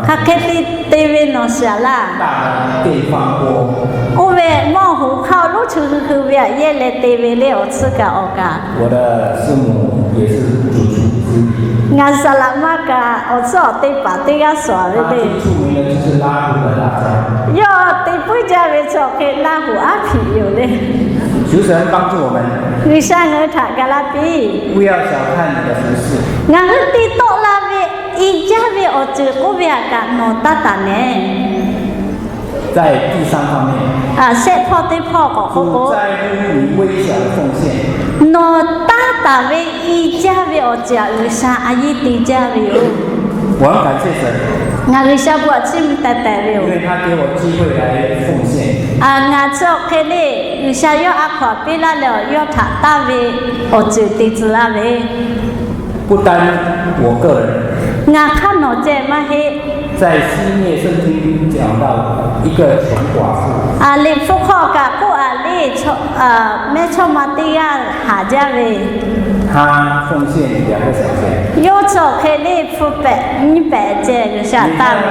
Hk'aˬ hk'e te te ve nawˬ shiˍ laˇ. Oˇ ve mawˇ hoꞈ hk'aˇ loˉ chu hui hui ve aꞈ yehˇ leh te ve le awˬ tcuhˉ kaꞈ awˬ kaꞈ. 我的师母也是主厨之一。 Ngaˬ saˍ laꞈ maˇ kaꞈ awˬ tcuhˉ awˬ te paˍ teˇ g'aˇ shawˍ ve le. 最出名的就是拉胡的辣椒。 Yawˇ te puiˉ jaˇ ve chi awˬ hk'e laˇ hoꞈ aˉ hpiꞈ yoˬ le. 求神帮助我们， G'uiˬsha ngaˬ hui htaꞈ ga laˇ piˇ. 不要小看你的服侍。 Ngaˬ hui te tawˆ la ve i jaˇ ve awˬ ceuˬ k'oˆ ve aꞈ kaꞈ nawˬ taˇ taˍ mehˍ. 在第三方面， Shehˆ hpawˇ teˇ hpawˇ k'awꞈ k'oˆ k'o, 主在乎你微小的奉献。 Nawˬ taˇ taˍ ve i jaˇ ve awˬ ceuˬ aꞈ G'uiˬsha a yiˇ te jaˇ ve yoˬ. 我很感谢神。 Ngaˬ G'uiˬsha bon aꞈ chiˇ mvuh teh tehˍ ve yoˬ. 因为他给我机会来奉献。 Ngaˬ chi awˬ hk'e le, G'uiˬsha yawˇ a hkaw aꞈ piˇ laˇ leh awˬ yawˇ htaꞈ taˇ ve awˬ ceuˬ te tcuh laˇ ve 不单我个人， Ngaˬ hk'aˇ nawˬ ceh maˇ heˆ. 在新约圣经讲到一个穷寡妇。 Liꞈ hpu hk'aw kaꞈ k'oˆ a le, mehˇchawˇma teˇ g'aˇ haˍ jaˇ ve. 他奉献两个小钱。 Yawˇ chi awˬ hk'e le hpu pehꞈ nyiˇ pehꞈ ceh G'uiˬsha taˇ ve.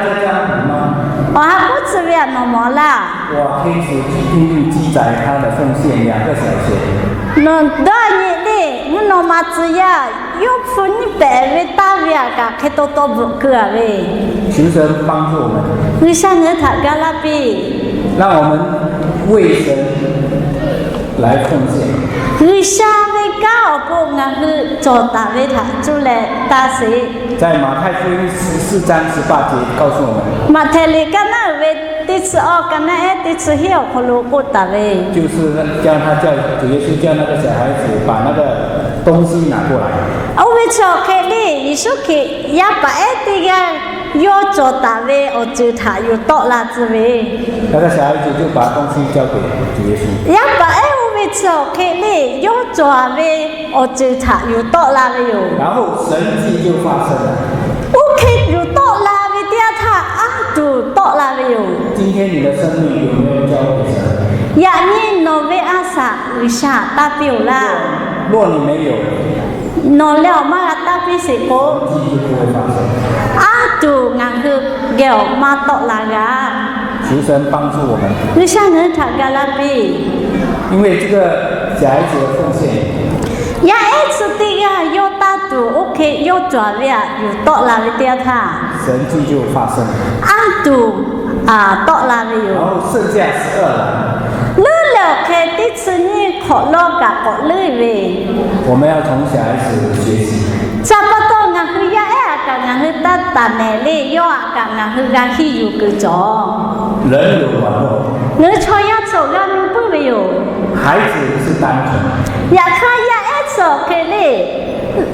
Awˬ ha k'oˆ tcuh ve aꞈ nawˬ mawˬ laˇ. 我可以去拼命积攒他的奉献两个小钱。 Nawˬ dawˇ nyi le, mvuhˇ naw ma tcuh yaˇ yawˇ hpu nyiˇ pehꞈ ve taˇ ve aꞈ kaꞈ hk'e taw taw bvuhꞈ keu a ve. 求神帮助我们， G'uiˬsha ngaˬ hui htaꞈ ga laˇ piˇ. 让我们为神来奉献。 G'uiˬsha ve kanˉ awˬ pon ngaˬ hui cawˬ taˍ ve htaꞈ cuˇ leh taˇ sheˍ. 在马太福音十四章十八节告诉我们， Maꞈhtehˍ liꞈ ka naˉ uiˍ ve teˇ chi awˇ ka naˉ ehˉ teˇ chi hiˉ awˬ hk'aw lo k'oˆ taˍ ve, 就是叫他叫，主耶稣叫那个小孩子把那个东西拿过来。 Oˇ ve chi awˬ hk'e le, Yeˍsuˆ Hkriꞈ yaˇ paˍ ehˉ teˇ g'aˇ yawˇ cawˬ taˍ ve awˬ ceuˬ htaꞈ yuˬ tawˆ la tcuh ve. 那个小孩子就把东西交给主耶稣。 Yaˇ paˍ ehˉ oˇ ve chi awˬ hk'e le, yawˇ cawˬ ve awˬ ceuˬ htaꞈ yuˬ tawˆ la ve yoˬ. 然后神迹就发生了。 Oˇ hk'e yuˬ tawˆ la ve teˇ yanˇ htaˇ, aˉ tuˬ tawˆ la ve yoˬ. 今天你的生命有没有交给神？ Yaꞈ nyi nawˬ ve a shaꞈ G'uiˬsha taˇ piˇ-oˬ laˇ. 若你没有， Nawˬ leh awˬ maˇ g'a taˇ piˇ sheˍ k'o, 神迹就不会发生。 Aˉ tuˬ ngaˬ hui geh awˬ maˇ tawˆ la g'a. 求神帮助我们。 G'uiˬsha ngaˬ hui htaꞈ ga laˇ piˇ. 因为这个小孩子的奉献， Yaˇ ehˉ chi teˇ g'aˇ yawˇ taˇ tuˬ oˇ hk'e yawˇ cawˬ ve aꞈ yuˬ tawˆ la ve teˇ yanˇ htaˇ, 神迹就发生了。 Aˉ tuˬ tawˆ la ve yoˬ. 然后剩下十二人。 Leuˉ leh awˬ hk'e teˇ chi nyiˇ hk'awꞈ lawˇ kaꞈ k'awꞈ leuˉ ve. 我们要从小孩子学习。 Chi pa taw ngaˬ hui yaˇ ehˉ aꞈ kaꞈ ngaˬ hui taˇ taˍ mehˍ le, yawˇ aꞈ kaꞈ ngaˬ hui g'a hiˇ yuˬ kuiˬ cawˬ. 人有软弱， Ngaˬ hui chaw yaˇ chi awˬ g'aˇ nuˇ puiˉ ve yoˬ. 孩子不是单纯。 Yaꞈ hk'aˇ yaˇ ehˉ chi awˬ hk'e le,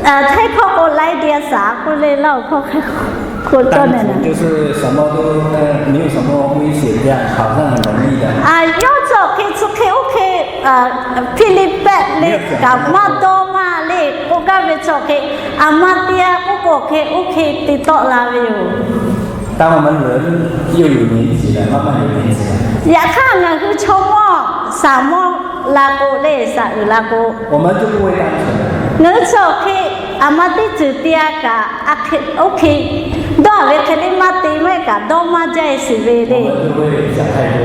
hteˇ hkawˇ k'o laiˉ diˇ a shaˍ k'oˆ le, Laˇ hoˍ hkawˇ hk'e k'o, 单纯就是什么都，呃，没有什么危险，这样好像很容易的。 Yawˇ chi awˬ hk'e chi hk'e oˇ hk'e hpiˇ liˇ pehˆ le kaꞈ maˇ dawˇ maˇ le k'oˆ gaˇ ve chi awˬ hk'e, aˬ ma te a k'oˆ k'o hk'e oˇ hk'e te tawˆ la ve yoˬ. 当我们人又有年纪了，慢慢有年纪了。 Yaꞈ hk'aˇ ngaˬ hui chaw mawˇ shaˍ mawˇ la k'o le, shaˍ uiˍ la k'o, 我们就不会单纯了。 Ngaˬ hui chi awˬ hk'e aˬ ma teˇ ceuˬ te a kaꞈ, oˇ hk'e dawˇ ve hk'e le maˇ te maˇ kaꞈ dawˇ maˇ jaˇ e sheˍ ve le. 我们就会想太多。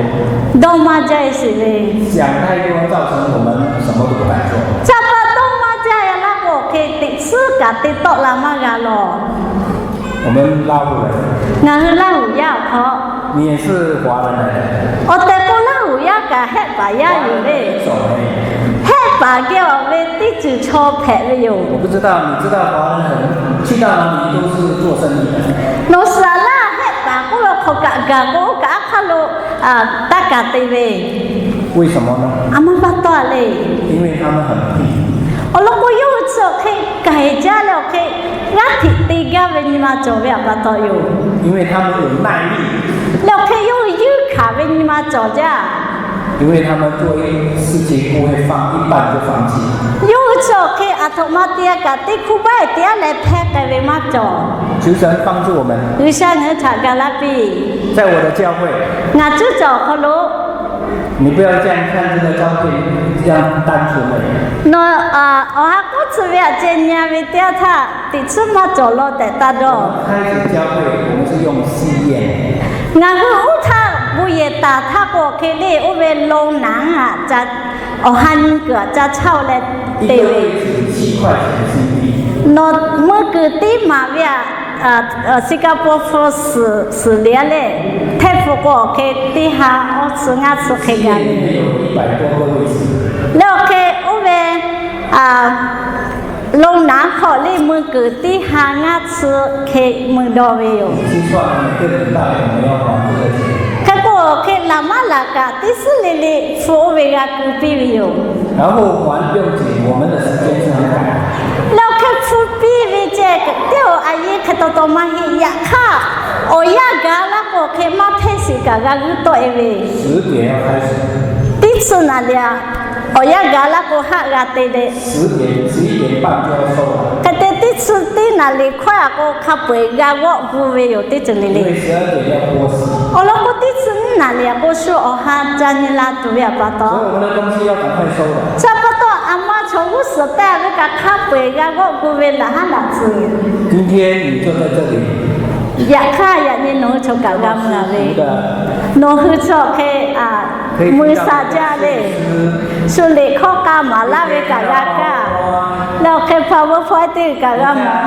Dawˇ maˇ jaˇ e sheˍ ve. 想太多造成我们什么都不敢做。 Chi pa dawˇ maˇ jaˇ e laˇ k'o hk'e teꞈ tsuhˉ kaꞈ te tawˆ la maˇ g'a lawˬ. 我们拉胡人， Ngaˬ hui Laˇ hoˍ yaˇ awˬ hk'aw, 你也是华人来的。 Awˬ tehˬ k'o Laˇ hoˍ yaˇ kaꞈ Hehˆ paˍ yaˇ yoˬ le. 走了。 Hehˆ paˍ geh awˬ ve teˇ ceuˬ chaw hpehꞈ ve yoˬ. 我不知道，你知道华人很，去到哪里都是做生意的。 Nawˬ shiˍ Gaˬ k'o kaꞈ aˉ hk'aˇ lo taˇ kaˬ te ve. 为什么呢？ Aˬ ma pa taw le. 因为他们很 awˬ lawn k'o, yawˇ hui chi awˬ hk'e kaˬ jaˇ leh awˬ hk'e g'aˇ hteꞈ te gaˇ ve nyi ma cawˬ ve aꞈ pa taw yoˬ. 因为他们有耐力。 Leh awˬ hk'e yawˇ hui yuˇ hkanˍ ve nyi ma cawˬ jaˇ. 因为他们做一事情不会放，一半就放弃。 Yawˇ hui chi awˬ hk'e aˬ htoꞈ ma te-a kaꞈ teˇ hkuˇ baˆ-e te-a leh hpehˇ k'ai ve maˇ cawˬ. 求神帮助我们。 G'uiˬsha ngaˬ hui htaꞈ gaˬ laˇ piˇ. 在我的教会， Ngaˬ cuˉ cawˬ awˬ hk'aw lo. 你不要这样看这个照片，这样单纯而已。 Nawˬ awˬ ha k'oˆ tcuh ve aꞈ ceh nyi-a ve teˇ yanˇ htaˇ teꞈ tsuhˇ maˇ cawˬ law tehꞈ taˇ dawˇ. 开始教会，我们是用 信念。 Ngaˬ hui oˇ htaˇ bon yehˬ taˍ htaˇ k'o hk'e le, oˇ ve โรงหนัง aꞈ, awˬ ha nyi kuiˬ aꞈ ca chaˇ-o leh te ve. 一个位置七块钱新币。 Nawˬ mui kuiˬ teˇ maˍ ve aꞈ, Singapore hpu suhˍ le-a leh, hteˇ hpu k'o awˬ hk'e teˇ ha awˇ tcuh ngaˇ tcuh hk'e gaˬ ve. 里面有一百多个位置。 Leh awˬ hk'e oˇ ve โรงหนัง hk'aw le mui kuiˬ teˇ ha ngaˇ tcuh hk'e mui dawˇ ve yoˬ. 清算了，每个礼拜我们要还这个钱。 Hk'e k'o hk'e laˬ maˇ laˬ kaꞈ teˇ suhˉ le le hpu oˇ ve g'a ku piˇ ve yoˬ. 然后还不用紧，我们的时间是很赶。 Leh awˬ hk'e hpu piˇ ve ceh teˇ-oˬ, a yehˇ hk'e taw taw maˇ heˆ. Yaꞈ hk'aˇ awˬ yanˇ gaˬ laˇ k'o hk'e maˇ hpehˇ shiˍ kaꞈ g'a g'uiˇ tawˆ-e ve. 十点要开始。 Teˇ tcuh naˍ liꞈ aꞈ, awˬ yanˇ gaˬ laˇ k'o haˆ g'a te leh, 十点，十一点半就要收了。 Hk'e te teˇ tcuh teˇ naˍ liꞈ hkawehˇ aꞈ k'o hk'a peu-eˬ g'a g'awˆ gu ve yoˬ teˇ ceuˬ le le. 因为十二点要播。 Awˬ lawn k'o teˇ tcuh nyiˇ naˍ liꞈ aꞈ k'o shu awˬ ha ca nyi la tuˬ ve aꞈ pa taw. 所以我们的东西要赶快收了。 Chi pa taw aˬ ma chaw g'uˇ suhˍ taˇ ve kaꞈ hk'a peu-eˬ g'a g'awˆ gu ve laꞈ haˉ laꞈ tcuh. 今天你坐在这里。 Yaꞈ hk'aˇ yaꞈ nyi nawˬ hui chaw kaꞈ g'a mui-a ve. Nawˬ hui chi awˬ hk'e mui shaꞈ jaˇ le. Shu liꞈ hkawˇ k'a maˍ laˇ ve kaꞈ g'a kaˇ. Leh awˬ hk'e hpa veuˇ hpawehˇ teˇ g'uiˬ kaꞈ g'a mui-a.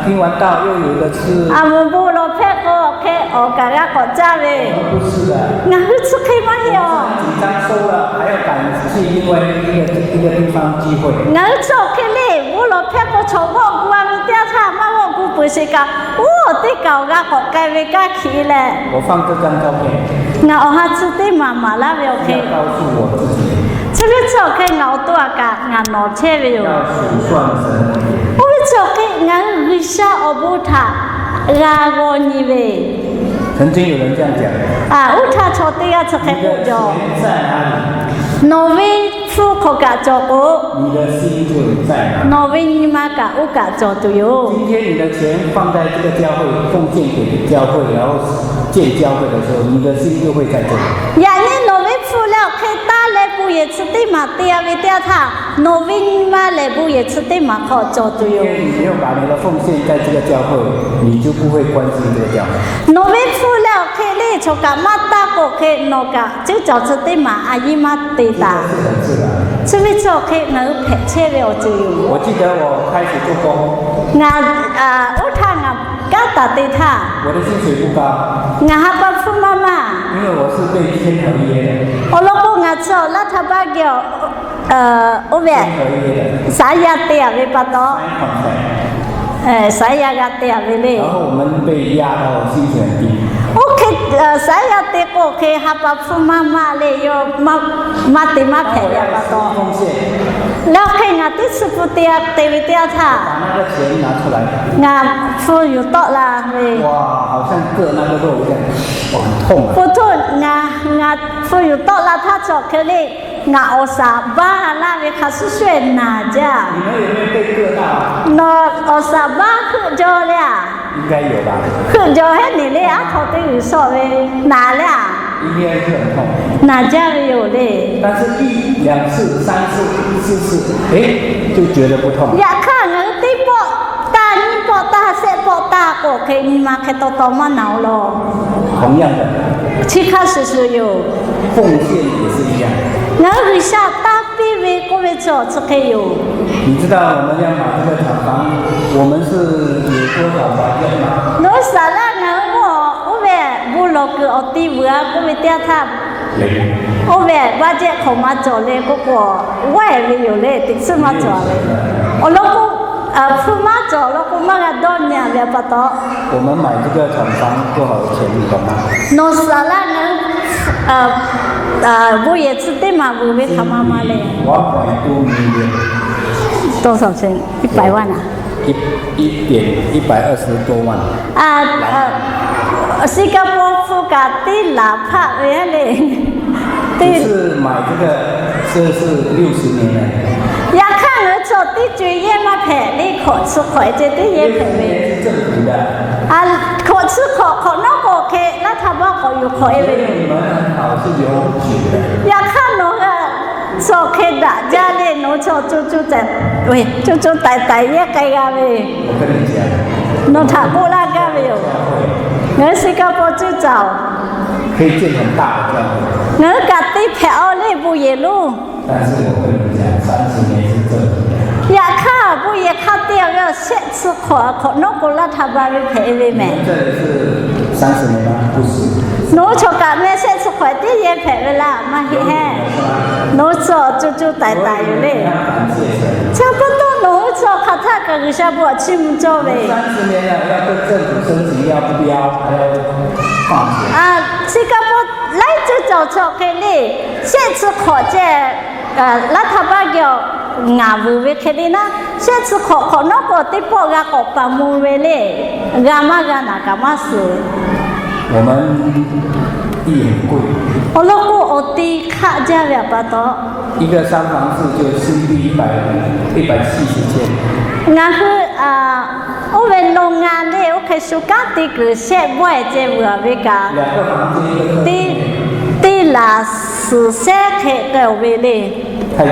听完道又有的吃。 Aˬ mvuhˬ bon lawˬ hpehˇ k'o awˬ hk'e awˍ kaꞈ g'a k'awꞈ caˇ ve. 不是的。 Ngaˬ hui chi hk'e maˇ heˆ-aˬ. 紧张收了，还要赶去另外一个，一个地方聚会。 Ngaˬ hui chi awˬ hk'e le bon lawˬ hpehˇ k'o chaw g'awˆ gu-a ve teˇ yanˇ htaˇ maˇ g'awˆ gu peuˬ sheˍ kaꞈ, oˇ teˇ kaˬ awˬ g'a k'awꞈ k'ai ve kaˇ hkiˬ leh, 我放这张照片。 Ngaˬ awˬ ha tcuh teˇ maˍ maˍ laˇ ve awˬ hk'e, 要告诉我自己。 Chi ve chi awˬ hk'e ngaˬ awˬ to aꞈ kaꞈ ngaˬ nawˬ chehˇ ve yoˬ. 要数算神的。 Oˇ ve chi awˬ hk'e ngaˬ hui G'uiˬsha awˬ bon htaꞈ g'a g'aw nyi ve. 曾经有人这样讲。 Oˇ htaˇ chaw teˇ g'aˇ chi hk'e k'oˆ jaw. 你的钱在哪里？ Nawˬ ve hpu hk'aw kaꞈ cawˬ k'o, 你的心就在哪里。 Nawˬ ve nyi ma kaꞈ oˇ kaꞈ cawˬ tuˬ yoˬ. 今天你的钱放在这个教会，奉献给教会，然后建教会的时候，你的心就会在这里。 Yaꞈ nyi nawˬ ve hpu leh awˬ hk'e taˇ leh bon yehˬ chi teˇ maˬ te-a ve teˇ yanˇ htaˇ, nawˬ ve nyi ma lehˬ bon yehˬ chi teˇ maˬ hk'aw cawˬ tuˬ yoˬ. 你没有把你的奉献在这个教会，你就不会关心这个教会。 Nawˬ ve hpu leh awˬ hk'e le chaw kaꞈ maˇ taˇ k'o hk'e nawˬ kaꞈ cuˉ cawˬ chi teˇ maˬ a yiˇ maˇ te taˍ. 这是很自然。 Chi ve chi awˬ hk'e ngaˬ hui hpehꞈ chehˇ ve awˬ ceuˬ yoˬ. 我记得我开始做工。 Ngaˬ, oˇ htaˇ ngaˬ kanˉ taˍ te htaˇ, 我的薪水不高。 Ngaˬ ha pa hpfuhˇ maˇ maˇ. 因为我是被签合约的。 Awˬ lawn k'o ngaˬ chi awˬ laˇ htaˇ baˆ geh awˬ, oˇ ve, 签合约的。 Saˍ yaˇ te-a ve pa taw. 三款款。 Saˍ yaˇ g'a te-a ve le. 然后我们被压到薪水很低。 Oˇ hk'e, saˍ yaˇ te k'o hk'e ha pa hpfuhˇ maˇ maˇ le, yawˇ maˇ te maˇ hpehꞈ ve aꞈ pa taw. 奉献。 Leh awˬ hk'e ngaˬ teˇ chi hpu te-a te ve teˇ yanˇ htaˇ, 把那个钱拿出来。 Ngaˬ hpu yuˬ tawˆ la ve. 哇，好像割那个肉一样，哇，很痛啊。 Pu htoˇ ngaˬ, ngaˬ hpu yuˬ tawˆ la htaˇ chi awˬ hk'e le, ngaˬ awˬ saˍ baˇ laˇ ve hk'a shuˍ shuˍ-e naˬ jaˇ. 你们有没有被割到啊？ Nawˬ awˬ saˍ baˇ heuˆ jaw le-a? 应该有吧。 Heuˆ jaw heˆ neˬ le, aˉ hk'aw teˇ g'uiˬ shawˆ ve naˬ le-a? 应该是很痛。 Naˬ jaˇ ve yoˬ le. 但是一两次、三次、四次，诶，就觉得不痛。 Yaꞈ hk'aˇ ngaˬ hui teˇ pawˆ taˇ, nyiˇ pawˆ taˇ, shehˆ pawˆ taˇ k'o hk'e nyi ma hk'e taw taw maˇ naˬ-o law. 同样的， Chi hk'a shuˍ shuˍ yoˬ. 奉献也是一样。 Ngaˬ hui G'uiˬsha taˇ piˇ ve k'oˆ ve chi awˬ chi hk'e yoˬ. 你知道我们要买这个厂房，我们是有多少budget吗？ Nawˬ hui saˍ laˇ ngaˬ hui k'o, oˇ ve bon lawˬ kuiˬ awˬ ti vuiˬ-a k'oˆ ve teˇ yanˇ htaˇ, 零。 Oˇ ve budget hk'awꞈ maˇ cawˬ le k'oˆ k'o, g'aˇ-e ve yoˬ le, teꞈ tsuhˇ maˇ cawˬ ve. Awˬ lawn k'o, Hpu maˇ cawˬ law k'o maˇ g'a dawˇ nyi ve pa taw, 我们买这个厂房多少钱，你懂吗？ Nawˬ saˍ laˇ ngaˬ hui bon yehˬ chi teˇ maˬ vuiˬ ve hk'aˬ ma ma le. 一点一百二十多万。 Singapore hpu kaꞈ teˇ laˬ hpaˆ ve le. 只是买这个，这是六十年了。 Yaꞈ hk'aˇ ngaˬ hui chaw teˇ co-e yehˇ maˇ hpehꞈ le, hkawꞈ chi hk'awꞈ ceh teˇ yehˇ hpehꞈ ve. Hkawꞈ chi hk'awꞈ hk'awꞈ nawˉ k'o hk'e laˇ htaˇ baˆ k'awꞈ yuˬ hk'awꞈ e ve. Yaꞈ hk'aˇ nawˬ hui chaw hk'e daꞈ jaˇ le, nawˬ hui chaw co co taiˍ taiˍ yehˇ k'ai g'a ve. Nawˬ htaꞈ k'oˆ laˇ gaˇ ve yoˬ. Ngaˬ hui Singapore cuˇ caoˬ. Ngaˬ hui kaꞈ teˇ hpehꞈ-aw le bon yehˬ lonˉ. Yaꞈ hk'aˇ bon yehˬ hk'a te-a ve awˬ shehˆ chi hk'awꞈ hk'awꞈ nawˉ k'o laˇ htaˇ ba ve hpehꞈ e ve mehˍ. Nawˬ hui chaw kaꞈ meh shehˆ chi hk'awꞈ teˇ yehˇ hpehꞈ ve laˇ maˇ heˆ heˆ. Nawˬ hui chaw co co taiˍ taiˍ yoˬ le. Chi pa taw nawˬ hui chaw hk'aˬ htaˇ kaꞈ G'uiˬsha bon htaꞈ chiˇ mvuh cawˇ ve. Singapore laiˉ ceuˬ cawˬ chaw hk'e le, shehˆ chi hk'awꞈ ceh laˇ htaˇ baˆ geh-a ngaˬ vuiˬ ve hk'e le naˉ, shehˆ chi hk'awꞈ hk'awꞈ nawˉ k'o teˇ pawˆ g'a k'awꞈ paˍ mvuh ve le, g'a maˇ g'a naˍ kaꞈ maˇ suhˍ. Awˬ lawn k'o awˬ te hk'aˆ jaˇ ve pa taw, ngaˬ hui oˇ ve โรงงาน le oˇ hk'e shu kanˉ te kuiˬ shehˆ bawehˇ ceh vuiˬ-a ve kaꞈ, teˇ laˬ suhˍ shehˉ hk'e k'ai-oˬ ve le. Aˬ,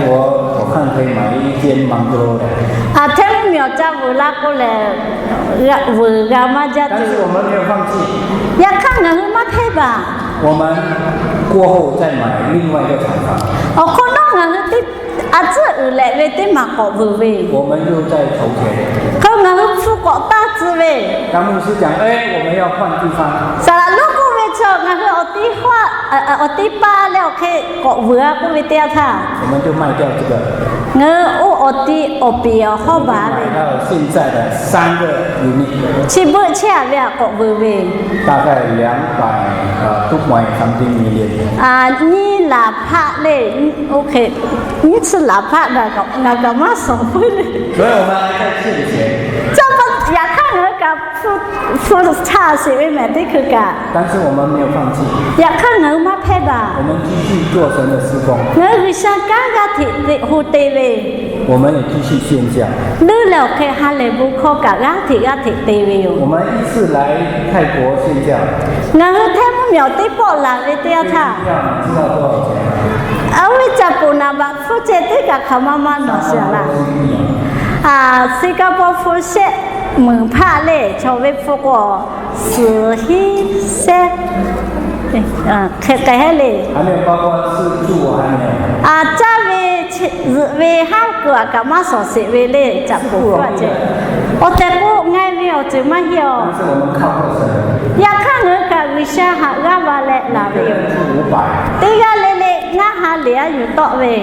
Htaiˇ mvuhˇmiˬ awˬ ca vuiˬ la k'o lehˬ, vuiˬ g'a maˇ jaˇ tuˬ. Yaꞈ hk'aˇ ngaˬ hui maˇ hpehˇ baˬ. Awˬ hk'awꞈ nawˉ ngaˬ hui teˇ a tcuhˉ uiˍ lehꞈ ve teˇ maˬ k'awꞈ vuiˬ ve. Hk'e ngaˬ hui hpu k'awꞈ taˇ tcuh ve. Saˍ laꞈ lonˉ k'oˆ ve chi ngaˬ hui awˬ teˇ hpaˇ, awˬ teˇ paˇ leh awˬ hk'e k'awꞈ vuiˬ-a k'oˆ ve teˇ yanˇ htaˇ, ngaˬ hui oˇ awˬ ti awˬ piˍ awˬ hawˉ baˬ ve, chi beuꞈ chehˇ-a ve htaꞈ k'awꞈ vuiˬ ve. Nyiˇ laˬ hpaˆ le, oˇ hk'e nyiˇ chi laˬ hpaˆ ngaˬ kaꞈ maˇ shawˍ puiˉ le. Yaꞈ hk'aˇ ngaˬ hui kaꞈ hpu cha sheˍ ve mehˍ teˇ hkui kaꞈ. Yaꞈ hk'aˇ ngaˬ hui maˇ hpehˇ baˬ. Ngaˬ hui G'uiˬsha kanˉ g'aˇ hteꞈ te, ho te ve. Leuˉ leh awˬ hk'e ha lehˬ bon hkawˇ kaꞈ g'aˇ hteꞈ g'aˇ hteꞈ te ve yoˬ. Ngaˬ hui Htaiˇ mvuhˇmiˬ awˬ teˇ pawˆ laˬ ve teˇ yanˇ htaˇ, oˇ ve caˍ poˍ naˍ baꞈ hpfuhˇ ceh teˇ kaˬ hk'aˬ ma ma nawˬ shiˍ laˇ. Singapore hpu shehˆ muiˬ hpaˆ le, chaw ve hpu k'o suhˍ hiˉ shehˆ hk'e k'ai heˆ le. Caˇ ve zuhꞈ ve haˉ kuiˬ-a kaꞈ maˇ shawˍ sheˍ ve le, caˍ poˍ hpfuhˇ ceh. Awˬ tehˬ k'o ngai ve awˬ ceuˬ maˇ heˆ-aˬ. Yaꞈ hk'aˇ ngaˬ hui kaꞈ G'uiˬsha haꞈ g'aˇ va leh laˬ ve yoˬ. Teˇ g'aˇ le le ngaˇ ha liꞈ-a yuˬ tawˆ ve.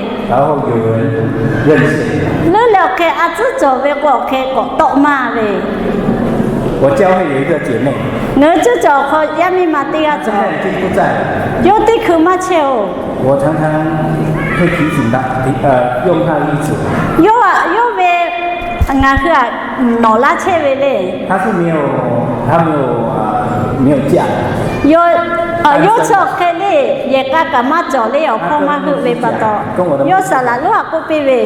Leuˉ leh awˬ hk'e a tcuhˉ cawˬ ve k'o awˬ hk'e k'awꞈ tawˆ maˇ ve. Ngaˬ hui cuˇ cawˬ awˬ hk'aw yaˇ miˇ ma teˇ g'aˇ cawˬ. Yawˇ teˇ hkui maˇ chehˇ-oˬ. Yawˇ ve, yawˇ ve ngaˬ hui-a nawˬ laˇ chehˇ ve le. Yawˇ, yawˇ chi awˬ hk'e le, yehˬ k'a kaꞈ maˇ cawˬ le, awˬ hkawˇ maˇ heuˆ ve pa taw, yawˇ saˍ laꞈ lonˉ-a k'oˆ piˇ ve,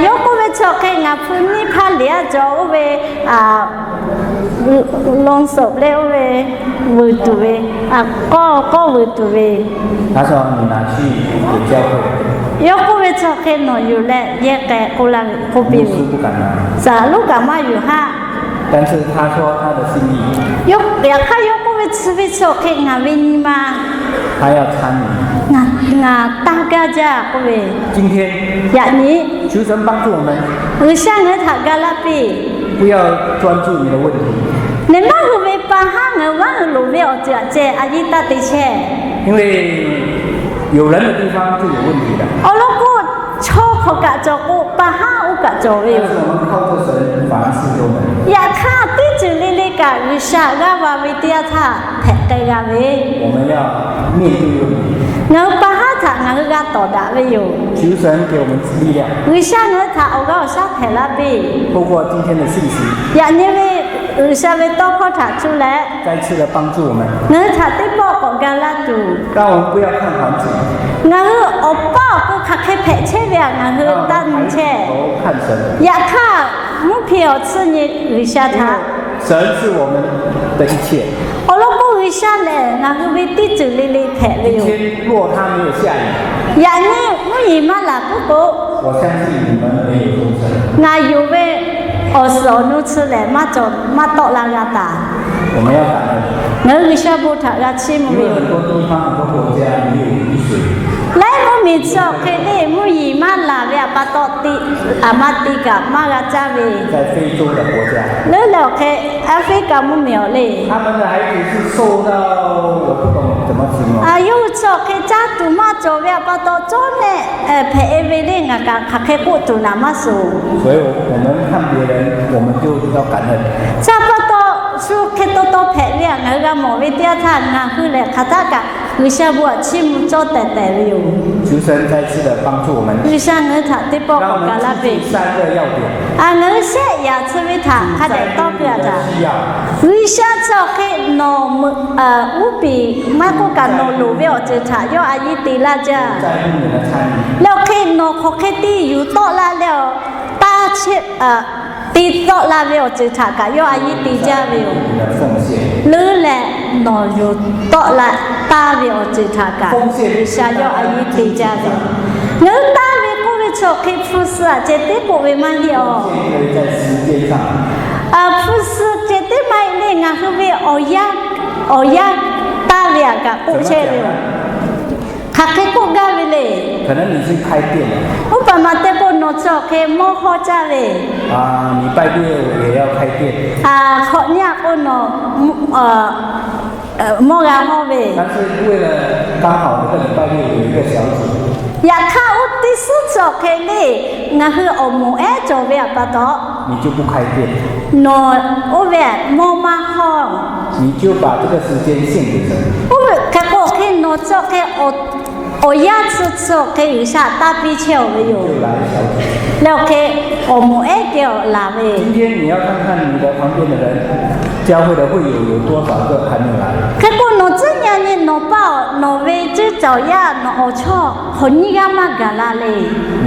yawˇ k'oˆ ve chi awˬ hk'e ngaˬ hpu nyiˇ hpaˇ liꞈ-a cawˬ oˇ ve Longshop leh oˇ ve vuiˬ tuˬ ve, k'awˇ k'awˇ vuiˬ tuˬ ve. Yawˇ k'oˆ ve chi awˬ hk'e nawˬ yuˬ leh yehˇ k'ai k'oˆ laˇ ve k'oˆ piˇ ve, saˍ laꞈ lonˉ kaꞈ maˇ yuˬ haˆ. Yaꞈ hk'aˇ yawˇ k'oˆ ve chi ve chi awˬ hk'e ngaˬ ve nyi ma ngaˬ taˇ gaˇ jaˇ k'oˆ ve, yaꞈ nyi G'uiˬsha ngaˬ hui htaꞈ ga laˇ piˇ. Nehˬ maˇ hui ve pa haˉ ngaˬ hui maˇ hui loˍ ve awˬ ceuˬ aꞈ ceh a yiˇ taˇ te chehˇ. Awˬ lawn k'o, chaw hk'aw kaꞈ cawˬ k'o, pa haˉ oˇ kaꞈ cawˬ ve yoˬ. Yaꞈ hk'aˇ, teˇ ceuˬ le le kaꞈ G'uiˬsha g'aˇ va ve teˇ yanˇ htaˇ hpehꞈ k'ai g'a ve. Ngaˬ hui pa haˉ htaꞈ ngaˬ hui g'a tawˍ daꞈ ve yoˬ. G'uiˬsha ngaˬ hui htaꞈ awˬ g'aˇ awˬ shaˉ hpehꞈ laˇ piˇ. Yaꞈ nyi ve G'uiˬsha ve tawˇ hkawˇ htaꞈ cuˇ leh, ngaˬ hui htaꞈ teˇ pawˆ k'awꞈ ga laˇ tuˬ, ngaˬ hui awˬ paˇ awˬ k'o hk'aˬ hk'e hpehꞈ chehˇ ve htaꞈ ngaˬ hui taˇ nyi chehˇ. Yaꞈ hk'aˇ, mvuhˇ hpe awˬ tsuhˇ nyi G'uiˬsha htaꞈ, awˬ lawn k'o, G'uiˬsha lehˬ ngaˬ hui ve teˇ ceuˬ le le hpehꞈ ve yoˬ. Yaꞈ nyi mvuhˇ yeˬ maˇ laˬ puiˉ k'o, ngaˬ yonˍ ve awˬ suhˍ awˬ nu chi lehˬ maˇ cawˬ maˇ tawˆ la g'a taˍ. Ngaˬ hui G'uiˬsha bon htaꞈ g'a chiˇ mvuh ve yoˬ. Laiˉ mvuhˇmiˬ chi awˬ hk'e le mvuhˇ yeˬ maˇ laˬ ve htaꞈ pa taw, aˬ ma te kaꞈ maˇ g'a caˇ ve. Leuˉ leh awˬ hk'e Africa mvuhˇmiˬ awˬ le, yawˇ hui chi awˬ hk'e caˇ tuˬ maˇ cawˬ ve htaꞈ pa taw, cawˇ mehˆ hpehꞈ e ve le ngaˬ kaꞈ hk'aˬ hk'e k'oˆ tuˬ naˍ maˇ suh. Chi pa taw, shu hk'e taw taw hpehꞈ ve htaꞈ ngaˬ hui g'a mawˬ ve teˇ yanˇ htaˇ, ngaˬ hui lehˬ hk'aˬ htaˆ kaꞈ G'uiˬsha bon htaꞈ chiˇ mvuh cawˇ tehˬ tehˬ ve yoˬ. G'uiˬsha ngaˬ hui htaꞈ teˇ pawˆ k'awꞈ ga laˇ piˇ. Ngaˬ hui shehˆ yaꞈ chi ve htaꞈ hk'a dehꞈ tawˇ piˇ a htaꞈ, G'uiˬsha chi awˬ hk'e nawˬ uˉ peˍ maˇ k'oˆ kaꞈ nawˬ loˍ ve awˬ ceuˬ htaꞈ yawˇ a yiˇ te laˇ jaˇ. Leh awˬ hk'e nawˬ hk'aˬ hk'e te yuˬ tawˆ la leh awˬ taˇ chehˇ te tawˆ la ve awˬ ceuˬ htaꞈ kaꞈ yawˇ a yiˇ te jaˇ ve yoˬ. Leuˉ leh nawˬ yuˬ tawˆ la taˇ ve awˬ ceuˬ htaꞈ kaꞈ G'uiˬsha yawˇ a yiˇ te jaˇ ve yoˬ. Ngaˬ hui taˇ ve k'oˆ ve chi awˬ hk'e hpu suh aꞈ ceh teˉ k'oˆ ve maˇ heˆ awˬ. Hpu suh ceh teˉ maˇ heˆ le, ngaˬ hui ve awˬ yanˇ, awˬ yanˇ taˇ ve htaꞈ kaꞈ k'oˆ chehˇ ve yoˬ. Hk'aˬ hk'e k'oˆ gaˇ ve le. Uˉ paˍ maˬ te k'o, nawˬ chi awˬ hk'e mawˇ hawˇ caˇ ve, hk'awꞈ nyi a k'o nawˬ mawˇ g'a hawˇ ve. Yaꞈ hk'aˇ, oˇ teˇ suhˉ chi awˬ hk'e le, ngaˬ hui awˬ moˍ ehˉ cawˬ ve htaꞈ pa taw, nawˬ oˇ ve mawˇ maˇ hawˇ. Oˇ ve hk'e k'o, hk'e nawˬ chi awˬ hk'e awˬ yanˇ chi chi awˬ hk'e G'uiˬsha taˇ piˇ chehˇ awˬ ve yoˬ. Leh awˬ hk'e awˬ moˍ ehˉ kehˬ awˬ laˬ ve, hk'e k'o nawˬ tcuhˉ nyi nyi nawˬ paˇ awˬ, nawˬ ve ceˇ cawˬ yaˇ nawˬ awˬ chawˇ hk'awꞈ nyiˇ g'aˇ maˇ gaˬ la le.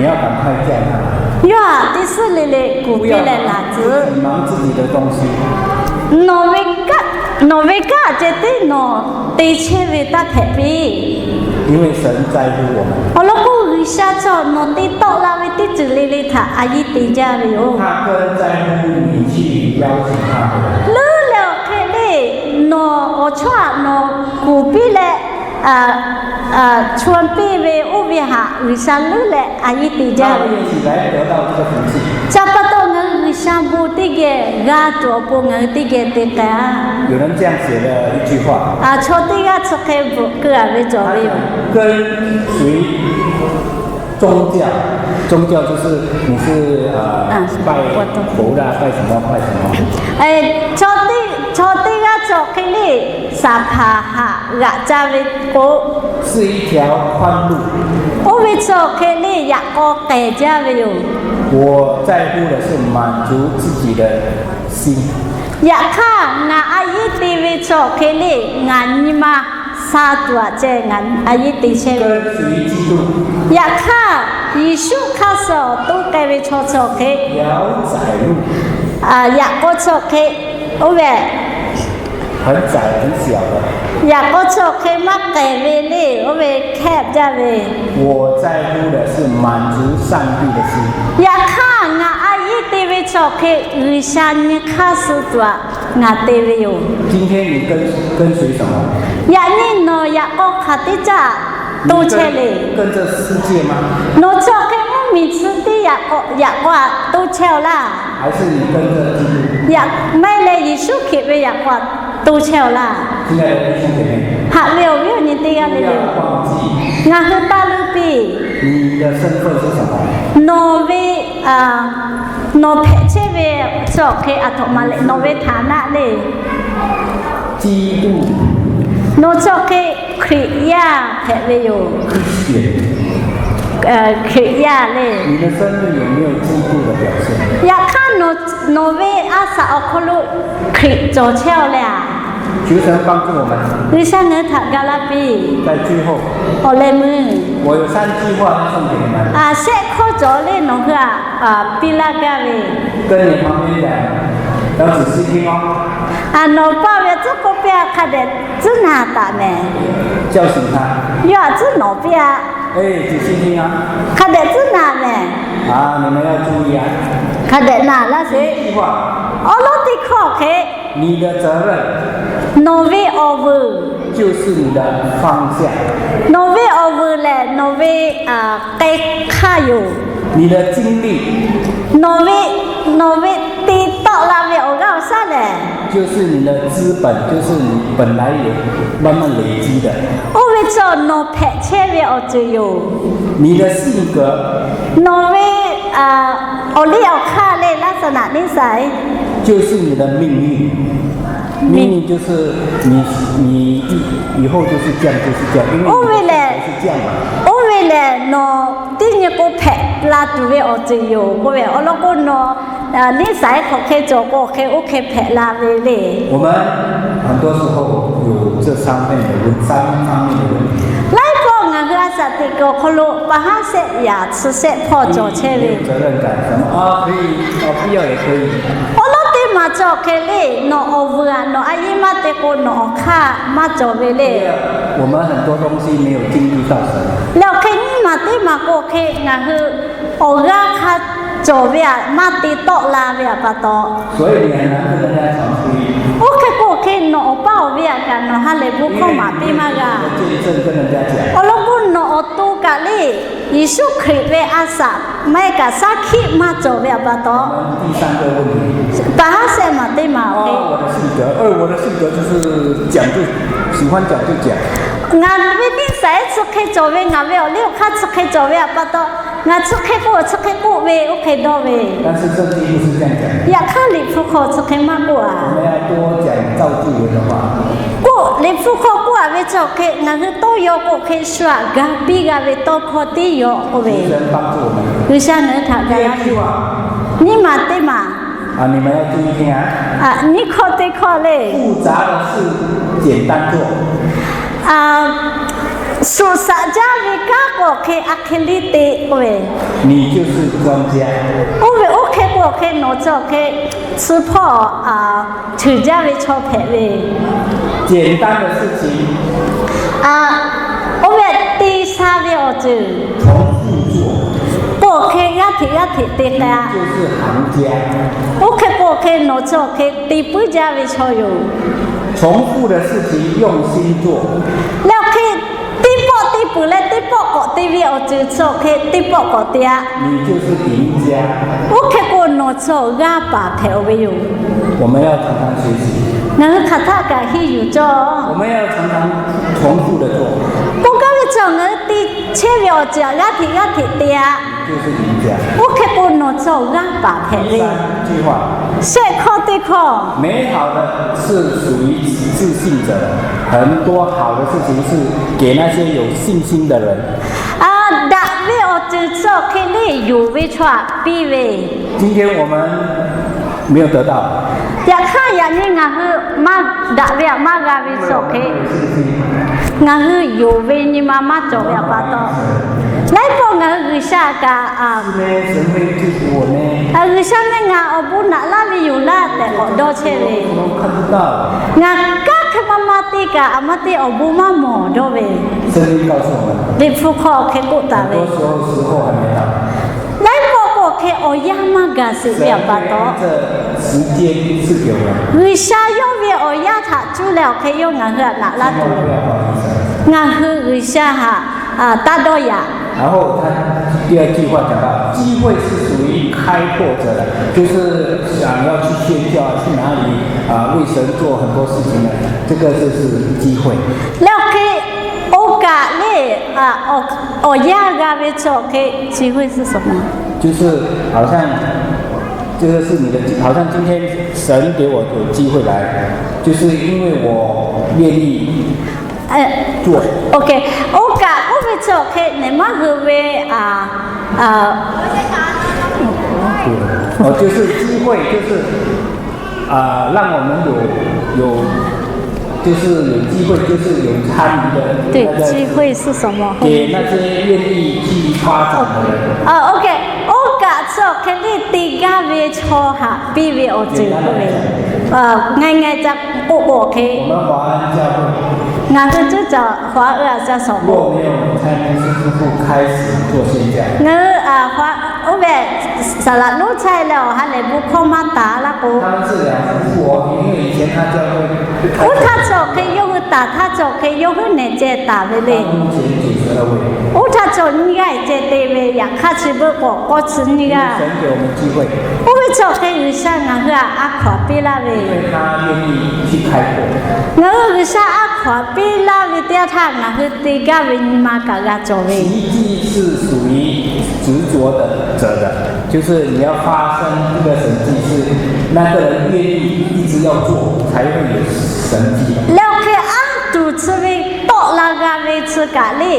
Yawˇ htaꞈ teˇ suhˉ le le kuˬ piˇ leh laˬ tcuh. Nawˬ ve kanˉ ceh tiˉ nawˬ te chehˇ ve taˇ hpehꞈ piˇ. Awˬ lawn k'o, G'uiˬsha chaw nawˬ te tawˆ la ve teˇ ceuˬ le le htaꞈ a yiˇ te jaˇ ve yoˬ. Leuˉ leh awˬ hk'e le, nawˬ awˬ chawˇ htaꞈ nawˬ kuˬ piˇ leh, chaweh piˇ ve oˇ ve htaꞈ G'uiˬsha leuˉ leh a yiˇ te jaˇ ve yoˬ. Chi pa taw ngaˬ hui G'uiˬsha bon teˇ geh g'a tuˬ awˬ pon ngaˬ hui teˇ geh te k'ai-a. Chaw teˇ g'aˇ chi hk'e bvuhꞈ keu-a ve cawˬ ve yoˬ. 宗教，宗教就是你是呃拜佛的，拜什么拜什么。Chaw teˇ g'aˇ chi hk'e le, saˍ hpaˍ htaꞈ g'aꞈ ca ve k'o, 是一条宽路。 Oˇ ve chi hk'e le yaꞈ k'aw k'ehˬ jaˇ ve yoˬ. 我在乎的是满足自己的心。 Yaꞈ hk'aˇ ngaˬ a yiˇ te ve chi hk'e le ngaˬ nyi ma sha tuˬ aꞈ ceh ngaˬ a yiˇ te chehˇ ve. Yaꞈ hk'aˇ Yeˍsuˆ hk'aˇ suh awˬ to k'ai ve chaw chi hk'e, yaꞈ k'aw chi hk'e, oˇ ve yaꞈ k'aw chi hk'e maˇ k'ehˬ ve le, oˇ ve hkehˇ jaˇ ve. 我在乎的是满足上帝的心。 Yaꞈ hk'aˇ ngaˬ a yiˇ te ve chi hk'e G'uiˬsha nyi hk'aˇ suh tuˬ aꞈ ngaˬ te ve yoˬ. 今天你跟跟随什么？ Yaꞈ nyi nawˬ yaꞈ k'aw hk'aˬ teˇ caˇ to chehˇ le. 跟着世界吗？ Nawˬ chi hk'e mvuhˇmiˬ chi teˇ yaꞈ k'aw aꞈ to chehˇ-aw laˇ. 还是你跟着基督？ Yaꞈ maˇ heˆ leh Yeˍsuˆ Hkriꞈ ve yaꞈ k'aw aꞈ to chehˇ-aw laˇ. 亲爱的弟兄姐妹， Haꞈ ve awˬ viˉ awˬ nyi teˇ g'aˇ le le, 不要忘记， ngaˬ hui taˇ leuˉ piˇ. 你的身份是什么？ Nawˬ ve, nawˬ hpehꞈ chehˇ ve chi awˬ hk'e aˬ htoꞈ ma leh nawˬ ve htaꞈ naˆ le. 基督 Nawˬ chi awˬ hk'e Hkriꞈ yaˇ hpehꞈ ve yoˬ. 是 Hkriꞈ yaˇ le. 你的生命有没有基督的表现？ Yaꞈ hk'aˇ nawˬ ve a shaꞈ awˬ hk'aw lo Hkriꞈ cawˬ chehˇ-oˆ le a. 求神帮助我们。 G'uiˬsha ngaˬ hui htaꞈ ga laˇ piˇ. 在最后， Awˬ leh meuˇ 我有三句话要送给你们。 Shehˆ hkawˇ cawˬ le nawˬ hui htaꞈ piˇ laˇ gaˇ ve. 跟你旁边讲，要仔细听哦。 Nawˬ paˆ ve tcuhˉ k'oˆ piˇ-a, hk'a dehꞈ tcuhˉ naˬ taˍ mehˍ. 叫醒他。 Yawˇ htaꞈ tcuhˉ nawˍ piˇ-a. 哎，仔细听啊。 Hk'a dehꞈ tcuhˉ naˬ mehˍ. 啊，你们要注意啊。 Hk'a dehꞈ naˬ laˇ sheˍ. 第一句话， Awˉ lawˉ teˇ hkawˇ hk'e, 你的责任 Nawˬ ve awˬ vuiˬ, 就是你的方向。 Nawˬ ve awˬ vuiˬ lehˬ nawˬ ve k'ai hk'aˇ yoˬ. 你的精力 Nawˬ ve, nawˬ ve te tawˆ la ve awˬ g'aˇ awˬ shaˉ lehˬ, 就是你的资本，就是你本来有慢慢累积的。 Oˇ ve chaw nawˬ hpehꞈ chehˇ ve awˬ ceuˬ yoˬ. 你的性格 Nawˬ ve awˬ liˇ awˬ hk'aˇ le laˇ saˍ naꞈ neˇ saiˍ, 就是你的命运。命运就是你，你以后就是这样，就是这样，因为你的性格是这样嘛。 Oˇ ve lehˬ, oˇ ve lehˬ nawˬ teˇ nyi k'o hpehꞈ la tuˬ ve awˬ ceuˬ yoˬ k'oˆ ve. Awˬ lawn k'o nawˬ neˇ saiˍ hk'awꞈ hk'e cawˬ k'o hk'e oˇ hk'e hpehꞈ la ve le. 我们很多时候有这三面的问，三方面的问题。 Laiˉ pawˆ ngaˬ hui a shaꞈ teꞈ kuiˬ awˬ hk'aw lo pa haˉ shehˆ yaꞈ chi shehˆ hpawˇ cawˬ chehˇ ve. 有责任感，什么啊，可以，啊，必要也可以。 Awˉ lawˉ teˇ maˬ cawˬ hk'e le, nawˬ awˬ vuiˬ-a, nawˬ a yiˇ maˇ te k'o nawˬ awˬ hk'aˇ maˇ cawˬ ve le. 我们很多东西没有经历到神。 Leh awˬ hk'e nyiˇ maˬ teˇ maˬ k'o hk'e ngaˬ hui awˬ g'aˇ hk'a cawˬ ve-a maˇ te tawˆ la ve-a pa taw, 所以你很难跟人家传福音。 Oˇ hk'e k'o hk'e nawˬ awˬ paˇ awˬ ve-a kaꞈ nawˬ ha lehˬ bon hkawˇ maˍ piˇ maˇ g'a. 见证跟人家讲。 Awˬ lawn k'o nawˬ awˬ to kaꞈ le, Yeˍsuˆ Hkriꞈ ve a shaꞈ maˇ heˆ kaꞈ shaˉ hkiˆ maˇ cawˬ ve-a pa taw, 第三个问题。 Pa haˉ shehˆ maˬ teˇ maˬ awˬ hk'e, 我的性格，呃，我的性格就是讲就，喜欢讲就讲。 Ngaˬ ve teˇ saiˍ chi hk'e cawˬ ve, ngaˬ ve awˬ liˇ awˬ hk'aˇ chi hk'e cawˬ ve-a pa taw, ngaˬ chi hk'e k'oˆ chi hk'e k'oˆ ve oˇ hk'e dawˇ ve. 但是圣经不是这样讲。 Yaꞈ hk'aˇ Liꞈ hpu hk'aw chi hk'e maˇ k'oˆ-a. 我们要多讲造就人的话。 K'oˆ, Liꞈ hpu hk'aw k'oˆ-a ve chi awˬ hk'e ngaˬ hui tawˇ yaw k'o hk'e shu-aꞈ ga piˇ g'a ve tawˇ hkawˇ tiˉ yaw k'oˆ ve. 求神帮助我们。 G'uiˬsha ngaˬ hui htaꞈ ga laˇ. 第二句话。 Nyiˇ maˬ teˇ maˬ. 啊，你们要注意听啊。 Nyiˇ hkawˇ teˇ hkawˇ le. 复杂的事简单做。 Suhˍ shaꞈ jaˇ ve kanˉ k'o hk'e a hk'e liˇ te k'oˆ ve. 你就是专家。 Oˇ ve oˇ hk'e k'o hk'e nawˬ chi awˬ hk'e chi hpawˇ ceuˬ jaˇ ve chaw hpehꞈ ve. 简单的事情。 Oˇ ve te sha ve awˬ ceuˬ 重复做。 K'o hk'e g'aˇ hteꞈ g'aˇ hteꞈ te k'ai-a. 就是行家。 Oˇ hk'e k'o hk'e nawˬ chi awˬ hk'e te puiˉ jaˇ ve chaw yoˬ. 重复的事情用心做。 Leh awˬ hk'e teˇ pawˆ teˇ peuˬ leh teˇ pawˆ k'awꞈ te ve awˬ ceuˬ chi awˬ hk'e teˇ pawˆ k'awꞈ te-a. 你就是赢家。 Oˇ hk'e k'o nawˬ chi awˬ g'aˇ paˍ hpehꞈ-oˬ ve yoˬ. 我们要常常学习。 Ngaˬ hui hk'aˬ htaˆ kaꞈ henˇ yuˬ cawˇ. 我们要常常重复的做。 K'oˆ gaˇ ve chi ngaˬ hui te chehˇ ve awˬ ceuˬ-aꞈ g'aˇ hteꞈ g'aˇ hteꞈ te-a. 就是赢家。 Oˇ hk'e k'o nawˬ chi awˬ g'aˇ paˍ hpehꞈ ve. 第三句话。 Shehˆ hkawˇ teˇ hkawˇ. 美好的是属于自信者的，很多好的事情是给那些有信心的人。 Daꞈ ve awˬ ceuˬ chi awˬ hk'e le yonˍ ve chaw-aꞈ piˇ ve. 今天我们没有得到。 Yaꞈ hk'aˇ yaꞈ nyi ngaˬ hui maˇ daꞈ ve-aꞈ maˇ g'a ve chi awˬ hk'e, ngaˬ hui yonˍ ve nyi ma maˇ cawˬ ve-aꞈ pa taw, laiˉ pawˆ ngaˬ hui G'uiˬsha kaꞈ, G'uiˬsha meh ngaˬ awˬ bon naꞈ laˇ ve yoˬ laˇ tehꞈ k'awꞈ dawˇ chehˇ ve. Ngaˬ kanˉ hk'e maˇ maˇ te kaꞈ a maˇ te awˬ bon maˇ mawˬ dawˇ ve. Liꞈ hpu hk'aw hk'e k'oˆ taˍ ve, laiˉ pawˆ k'o hk'e awˬ yanˇ maˇ gaˬ sheˍ ve-aꞈ pa taw, G'uiˬsha yawˇ ve awˬ yanˇ htaꞈ cuˇ leh awˬ hk'e yawˇ ngaˬ hui htaꞈ naꞈ laˇ tuˬ, ngaˬ hui G'uiˬsha htaꞈ taˇ dawˇ yaꞈ. 然后他第二句话讲到，机会是属于开拓者的，就是想要去宣教，去哪里，啊，为神做很多事情的，这个就是机会。 Leh awˬ hk'e oˇ kaꞈ le awˬ yanˇ g'a ve chi awˬ hk'e 机会是什么? 就是好像，这个是你的，好像今天神给我有机会来，就是因为我愿意做。Oˇ kaꞈ k'oˆ ve chi awˬ hk'e nehˬ maˇ hui ve, 就是机会，就是啊，让我们有，有，就是有机会，就是有参与的那个，对，机会是什么？给那些愿意去发展的人。Oˇ kaꞈ chi awˬ hk'e le te gaˇ ve chaw haꞈ piˇ ve awˬ ceuˬ k'oˆ ve, ngaˬ ngaˬ ca k'oˆ k'o hk'e, ngaˬ hui cuˇ caˬ hawˍ a ve a ca shawˍ k'o, ngaˬ hui oˇ ve saˍ laꞈ lonˉ chehˇ leh awˬ ha lehˬ bon hkawˇ maˇ taˍ laˇ k'o, oˇ htaˇ chi awˬ hk'e yawˇ hui taˍ htaˇ chi awˬ hk'e yawˇ hui nehˬ ceh taˍ ve le. Oˇ htaˇ chi awˬ nyiˇ g'aˇ ceh te ve, yaꞈ hk'aˇ chi beuꞈ k'awꞈ k'awˇ chi nyiˇ g'aˇ. Oˇ ve chi awˬ hk'e G'uiˬsha ngaˬ hui htaꞈ a hkaw-anˬ piˇ laˇ ve, ngaˬ hui G'uiˬsha a hkaw-anˬ piˇ laˇ ve teˇ yanˇ htaˇ ngaˬ hui te gaˇ ve nyi ma kaꞈ g'a cawˬ ve. 执着的者的，就是你要发生这个神迹，是那个人愿意一直要做，才会有神迹。 Leh awˬ hk'e aˉ tuˬ chi ve tawˆ la g'a ve chi kaꞈ le,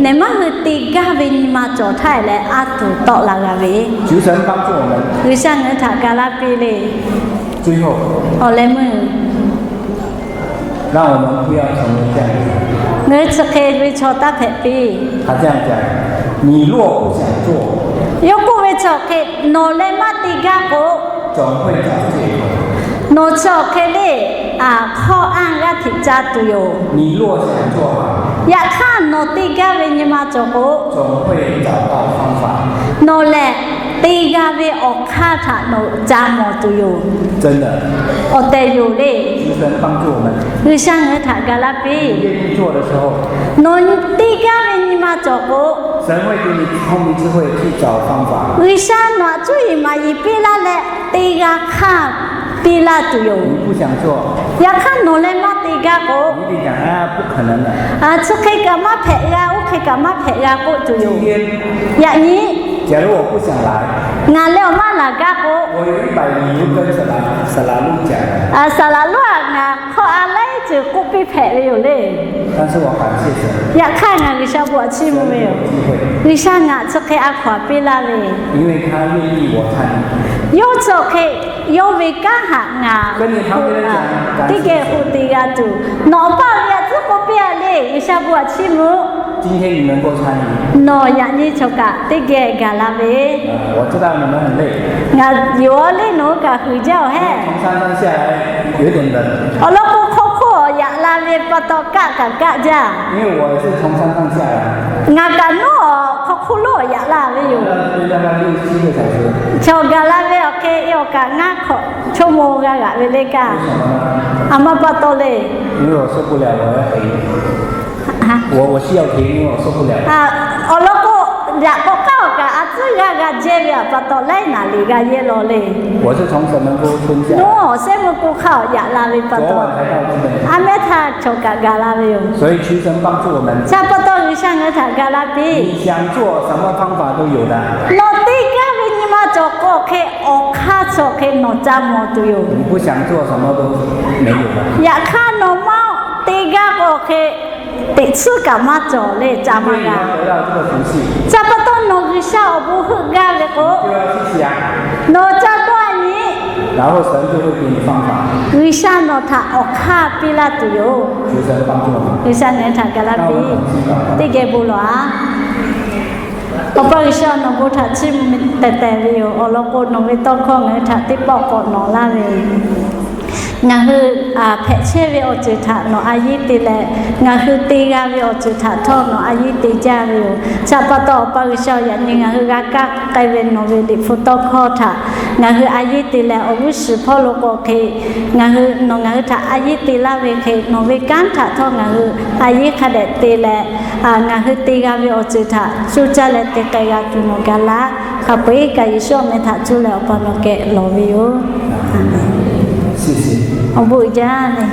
nehˬ maˇ hui te gaˇ ve nyi ma cawˬ htaˇ leh aˉ tuˬ tawˆ la g'a ve. 求神帮助我们。 G'uiˬsha ngaˬ hui htaꞈ ga laˇ piˇ le. 最后， awˬ leh meuˇ让我们不要成为这样的人。 Ngaˬ hui chi hk'e ve chaw taˇ hpehꞈ piˇ. 他这样讲，你若不想做， Yawˇ k'oˆ ve chi awˬ hk'e, nawˬ leh maˇ te gaˇ k'o, 总会找借口。 nawˬ chi awˬ hk'e le, hkawˇ anˇ g'aˇ hteꞈ ca tuˬ yoˬ. 你若想做好， Yaꞈ hk'aˇ nawˬ te gaˇ ve nyi ma cawˬ k'o, 总会找到方法。 nawˬ lehˬ te g'a ve awˬ hk'aˇ htaꞈ nawˬ ca mawˬ tuˬ yoˬ. 真的， Awˬ tehˬ yoˬ le. 求神帮助我们。 G'uiˬsha ngaˬ hui htaꞈ ga laˇ piˇ. 你愿意做的时候， Nawˬ te gaˇ ve nyi ma cawˬ k'o, 神会给你聪明智慧去找方法。 G'uiˬsha nawˬ htaꞈ cuˇ yiˍ maˍ yiˍ piˇ laˇ leh te g'a hk'aˇ piˇ laˇ tuˬ yoˬ. 你不想做， Yaꞈ hk'aˇ nawˬ leh maˇ te gaˇ k'o, 你一定讲，哎，不可能的。 Chi hk'e kaꞈ maˇ hpehꞈ g'a, oˇ hk'e kaꞈ maˇ hpehꞈ g'a k'oˆ tuˬ yoˬ. 今天， Yaꞈ nyi, 假如我不想来， ngaˬ leh awˬ maˇ laˬ gaˇ k'o, 我有一百零六根 saˍ laꞈ lonˉ 讲， saˍ laꞈ lonˉ aꞈ ngaˬ hk'aw a laiˉ ceuˬ k'oˆ piˇ hpehꞈ ve yoˬ le. 但是我感谢神， Yaꞈ hk'aˇ ngaˬ G'uiˬsha bon htaꞈ chiˇ mvuh ve yoˬ. 神给我机会， G'uiˬsha ngaˬ chi hk'e a hkaw-anˬ piˇ laˇ ve, 因为他愿意我参与。 Yawˇ chi awˬ hk'e yawˇ ve kanˉ htaꞈ ngaˬ teˇ geh k'oˆ te g'a tuˬ. Nawˬ awˬ paˇ ve yaꞈ tcuhˉ k'oˆ piˇ a le, G'uiˬsha bon htaꞈ chiˇ mvuh. 今天你能够参与， Nawˬ yaꞈ nyi chaw kaꞈ teˇ geh gaˬ la ve. 我知道你们很累， Ngaˬ yonˍ a le nawˬ hui kaꞈ huiˍ jaˇ-oˬ hehˉ. 从山上下来，有点冷。 Awˬ lawn k'o, hk'aw hk'oˆ awˬ yaꞈ la ve pa taw kaˆ kaꞈ kaˆ jaˇ. 因为我也是从山上下来， Ngaˬ kaꞈ nawˉ hk'aw hk'oˆ lo awˬ yaꞈ la ve yoˬ. 大概六七个小时。 Chaw gaˬ la ve awˬ hk'e e awˬ kaꞈ ngaˇ hk'awꞈ ชั่วโมง g'a g'aꞈ ve le kaˇ. 为什么呢？ A ma pa taw le. 因为我受不了，我要停。 我，我需要停，因为我受不了。 Awˬ lawn k'o, yaꞈ k'aw k'aˉ awˬ kaꞈ a tcuhˉ g'aˇ g'a jehˇ ve pa taw laiˉ naˍ liꞈ g'a yehˇ law le. 我是从神门沟村下来。 Nawˉ awˬ sehˉ meuˇ k'oˆ hk'aˇ awˬ yaꞈ la ve pa taw, 昨晚才到这边。 A mehˉ htaˇ chaw kaꞈ gaˬ la ve yoˬ. 所以求神帮助我们。 Chi pa taw G'uiˬsha ngaˬ hui htaꞈ gaˬ la piˇ. 你想做什么方法都有的。 Nawˬ te gaˇ ve nyi ma cawˬ k'o hk'e, awˬ hk'aˇ chi awˬ hk'e nawˬ ca mawˬ tuˬ yoˬ. 你不想做什么都没有的。 Yaꞈ hk'aˇ nawˬ maˇ te gaˇ k'o hk'e, teꞈ tsuhˉ kaꞈ maˇ cawˬ le, ca maˇ g'a. 愿意得到这个福气， Chi pa taw nawˬ G'uiˬsha awˬ bon heuˆ gaˇ ve k'o, 就要去想， nawˬ ca dawˇ a nyi. 然后神就会给你方法。 G'uiˬsha nawˬ htaꞈ awˬ hk'aˇ piˇ laˇ tuˬ yoˬ. 求神帮助我们。 G'uiˬsha ngaˬ hui htaꞈ gaˬ la piˇ. Teˇ geh bon lawˬ-a. Awˬ pa G'uiˬsha nawˬ bon htaꞈ chiˇ mvuh tehˬ tehˬ ve yoˬ. Awˬ lawn k'o, nawˬ ve tawˇ hkawˇ ngaˬ hui htaꞈ teˇ pawˆ k'awꞈ nawꞈ laˇ ve, ngaˬ hui hpehꞈ chehˇ ve awˬ ceuˬ htaꞈ nawˬ a yiˉ te leh, ngaˬ hui te g'a ve awˬ ceuˬ htaꞈ htawˇ nawˬ a yiˉ te jaˇ ve yoˬ. Chi pa taw, Awˬ pa G'uiˬsha-oˬ, yaꞈ nyi ngaˬ hui g'a kaˇ k'ai ve nawˬ ve Liꞈ hpu tawˇ hkawˇ htaꞈ ngaˬ hui a yiˉ te leh, awˬ g'uˇ suhˍ hpawˇ lo k'o hk'e, ngaˬ hui nawˬ ngaˬ hui htaꞈ a yiˉ te laˇ ve hk'e, nawˬ ve kanˉ htaꞈ htawˇ ngaˬ hui a yiˉ hk'a dehꞈ te leh, ngaˬ hui te g'a ve awˬ ceuˬ htaꞈ coˇ caˇ leh te k'ai g'a tuˬ nawˬ ga laˇ. Hk'a peu-eˬ kaꞈ Yeˍsuˆ awˬ meh htaꞈ cuˇ leh Awˬ pa nawˬ kehˬ lawˬ ve yoˬ. Awˬ bon uiˍ jaˇ ve.